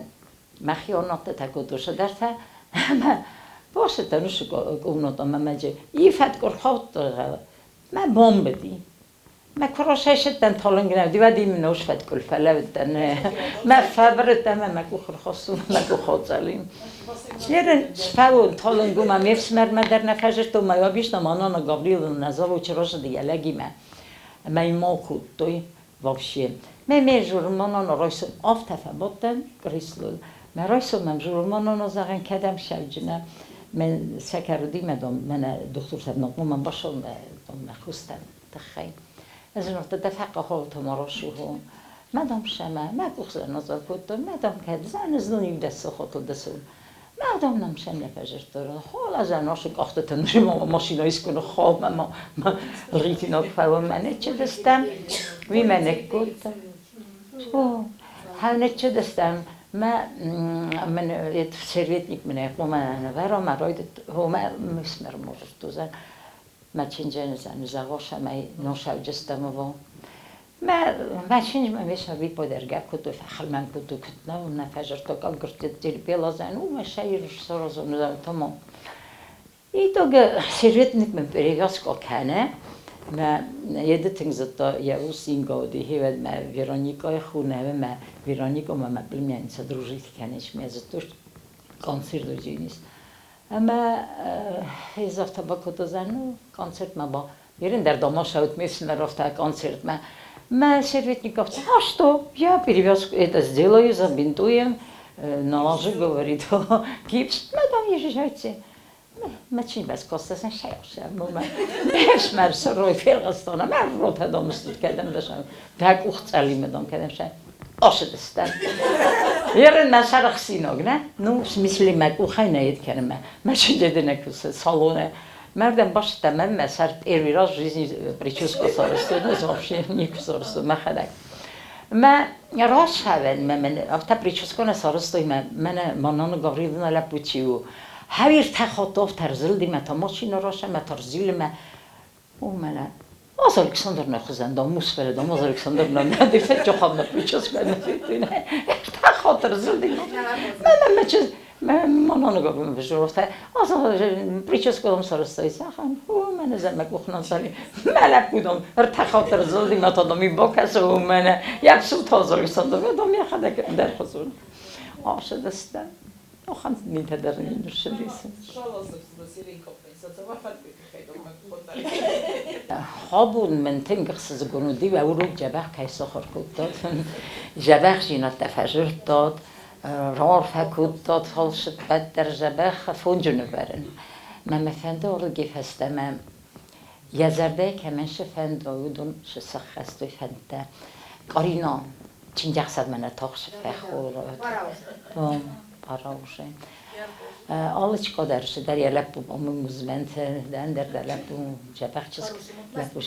Speaker 1: мӕхионӕттӕ кодтой цыдӕртӕ ӕмӕ бацыдтӕн уыцы комнатӕмӕ мӕ и фӕткъуы рхаудта, мӕ бомбыди. Мӕ куыросӕй талынг нӕ уыди, уӕд им нос фӕткъуыл фӕлӕудтӕн. Мӕ фӕбырыдтӕн ӕмӕ мӕ къух ӕрхастон, мӕ къух ацӕлин. Ерын сфӕуон талынг у, ме фсымӕрмӕ дӕр нӕ фӕзырдтон, мӕ объяснил Манана Гавриловна заводчы разыди йӕ лӕгимӕ. Ӕмӕ йын ма кодтой вообще. Мӕ ме журманана райсом афтӕ фӕбадтӕн креслойыл. Мӕ райсом мӕм журманана зӕгъын, кӕдӕм сӕвджынӕ. Мӕн сӕкӕр уыди, мӕ дам, мӕнӕ дохтыртӕм нокъомӕ басон, мӕ дам, мӕ хустӕн тыххӕй. Ӕз ын афтӕ дӕ фӕхъахъхъӕдтон рӕсугъд. Мадам сӕмӕ мӕ къух заназар кодтон, мадам кӕд занызлон иу дӕс сахатыл дысон. Мадам нӕм сӕм нӕ фӕзырдтон. Хола заносы къӕхтытӕ машина искуы ныххау мӕ ма лгъитинаг фӕуон мӕ ныччыдыстӕм. Уый мӕ ныккодта. Хау ныччыдыстӕм. Мӕ мын серветник мын хъуамӕ нывӕра, мӕ райдыд, мӕ мисмер может узӕн. Мӕ чиндженызӕн зӕгъосӕмӕй носауджыстӕмыво. Мӕ мӕ чинджмӕ весна виподергӕ кодтой, фӕхӕлмӕн кодтой, куыд нӕ нӕ фӕзырдтой, калгыртет ну, мӕ сӕйр саразон томо. Итоге серветник мын перевязка кӕнӕ, мӕ еды тынг зыдта йӕ ус Инга уыди, хевӕд мӕ Вероникайы хунӕвы мӕ Вероника мӕ мӕ племянница дружить кӕнис, мӕ зыдтой концерт уыдзинис. Ӕмӕ ӕз афтӕ бакодтон, ну, концертмӕ ба. Ерын дӕр домашаут ме фсымӕр афтӕ концертмӕ. Мӕ серветник афтӕ, а что, я перевязку это сделаю, забинтуем, наложу, говорит, гипс, мадам, езжайте. Мӕ чи бӕскостасан шайхсӕм, мӕ ме фсымӕр сырой фелгъыстон, ӕмӕ ротӕ домыстут кӕдӕм дӕсӕм, дӕ къух цъӕлимӕ дом кӕдӕм сӕ. Ошыдыстӕм. Ерын мӕ сарӕхсинаг, нӕ? Ну, в смысле, мӕ къухӕй нӕ ед кӕнын мӕ. Мӕ чынджеды нӕ кусы салоны. Мӕрдӕм басыдтӕн, мӕн мӕ сӕр первый раз в жизни прическа сарӕзтой, ну, вообще никуы сарӕзтой мӕхӕдӕг. Мӕ расхӕвӕн мӕ мӕн афтӕ прическа нӕ сарӕзтой, мӕ мӕнӕ Манана Гавриловна лӕппу чи у. Хӕвиртӕ хатт ӕрзылди, мӕ та машина расӕ, мӕ та рзилы, мӕ О, мӕнӕ Az Alexandrна хуызӕн дам ус фӕлӕ дам Az Alexandrна нӕ ди фӕччохамна прическа нӕ федтой нӕ хатыр зылди. Мӕ мӕ мӕ мӕ мананага бжурта. Az прическа дам сарӕзтай сахан. О, мӕнӕ зӕмӕ къухназали. Мӕ лӕппу дам ӕртӕ хатыр зылди, мӕ та дам и бакӕсы, о, мӕнӕ я псу Az Alexandrна дам йӕхӕдӕг ӕндӕр хуызон. Ашыдыстӕм. Ахӕм митӕ дӕр нын ссыдис. Абон мын тынг ӕхсызгон уыди, уӕ урок дзӕбӕх кӕй сахуыр кодтат, дзӕбӕхдзинӕдтӕ фӕзылдтат, раарфӕ кодтат, фал се ппӕт дӕр дзӕбӕх фонджы нывӕрын. Мӕ мӕ фӕнды уырдыгӕй фӕстӕмӕ йӕ зӕрдӕйы кӕмӕн цы фӕнда, уыдон цы сӕххӕст уой фӕндтӕ. Къарина чындзӕхсӕвмӕ нӕ тохсы фӕхоры. Пора уже. Алычка дӕр дӕр йӕ лӕппу музмӕнты ӕндӕр дӕр лӕппу дзӕбӕх чызг лӕппу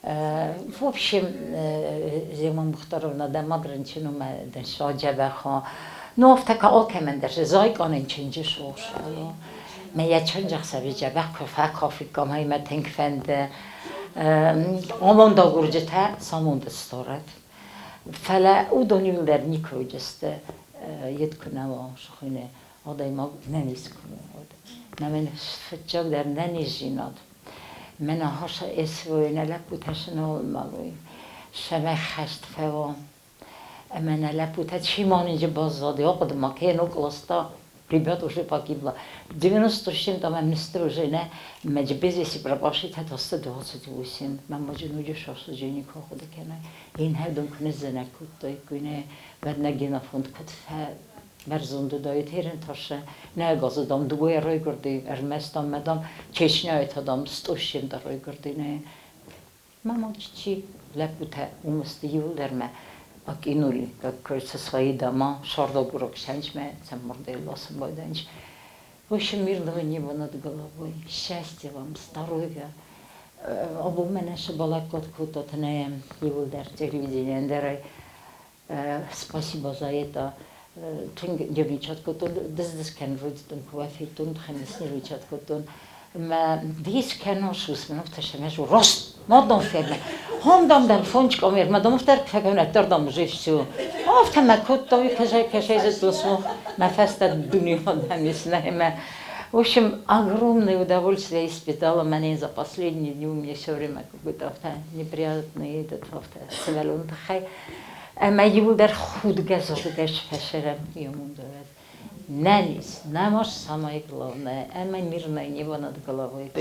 Speaker 1: В общем, Зема Мухтаровна дӕ мад рынчын у мӕ дын саджӕбӕх. Ну, афтӕ ка алкӕмӕн дӕр зайкъанын чынджы сос. Мӕ йӕ чындзӕхсӕвы дзӕбӕх куы фӕкафиккам, ай мӕ тынг фӕнды. Амондагурджытӕ самонды сторӕт. Фӕлӕ уыдон иуылдӕр никуы уыдысты, йед куы нӕ уа, сыхуыйны адӕймаг нӕниз куы нӕ уӕд. Мӕ мын фыццагдӕр нӕниздзинад. Мӕн ахӕсса СВО-йы нӕ лӕппутӕ сынолмалой, цӕмӕй хӕст фӕуа. Ӕмӕ нӕ лӕппутӕ чи маныджы баззад, ахъуыды ма кӕн, класста ребят уже погибло. 97 там амнистр уже не, мӕ без вести пропавший татасты 28. Мӕ маджы ноджы сасыджы никуы ахъуыды кӕнай. Иннӕ куы ныззӕнӕг кодтой, куы нӕ уӕд нӕ генофонд куыд бӕрзонд уыдаид Еренташы. Нӕ газы, дам, дыууӕ райгуырди, ӕрмӕст, дам, мӕ, дам, Чечняйы та, дам, стъосчен дӕр райгуырди. Нӕ. Мӕ мад чи лӕппутӕ уым сты иуылдӕр мӕ окинули, как говорится, свои дома, шордогурок сянчмӕ, цӕммордӕй ласын байданч. В общем, мирного неба над головой, счастья вам, здоровья. Абон мӕнӕ сыбалӕггад кодтат нӕ иуылдӕр телевидениейӕн дӕр. Спасибо за это. Тынг нервничать кодтон, дыз-дыз кӕнын райдыдтон, куы федтон, хӕмыц нервничать кодтон. Мӕ дис кӕнон сус, мӕ тӕсӕмӕ рост модон фермӕ. Хондам дам фончка мер, ма дам втер фӕгӕнӕ дам уже все. Афтӕ мӕ кодтой, кӕсай кӕсай зыдтон, мӕ фӕстӕ дунеон нӕ В общем, огромное удовольствие испытала мӕнӕн за последние дни у меня все время какой-то неприятный этот сывӕллоны тыххӕй. Ӕмӕ иуылдӕр худгӕ-зӕгъгӕ сфӕсӕрӕм йемундӕвӕд. Нӕниз, нама самое главное, ӕмӕ мирное небо над головой.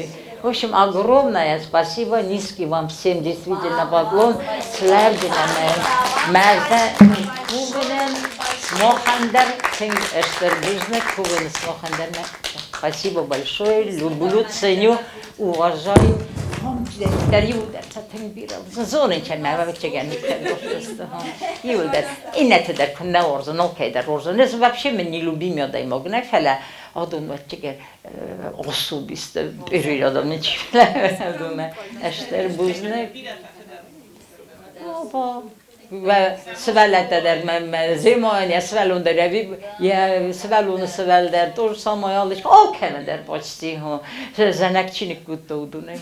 Speaker 1: В общем, огромное спасибо, низкий вам всем действительно поклон. Слӕвджынӕн мӕрдӕ кувынӕн, смохӕн дӕр тынг стыр бузныг кувын смохӕн дӕр. Спасибо большое, люблю, ценю, уважаю. Дӕр иуылдӕр сӕ тынг бирӕ зонын кӕм ӕвӕццӕгӕн иуылдӕр иннӕты дӕр куыннӕ уарзын, алкӕй дӕр уарзын. Ӕз вообще мын нелюбимый адӕймаг нӕ, фӕлӕ адон ӕвӕццӕгӕн особисто периодом ничего стыр бузныг. Сывӕллӕттӕ дӕр мӕ зимойӕн йӕ сывӕллон дӕр йӕ сывӕллоны сывӕл дӕр тоже самое алкӕмӕн дӕр почти зӕнӕг чи ныккодта, уыдонӕй.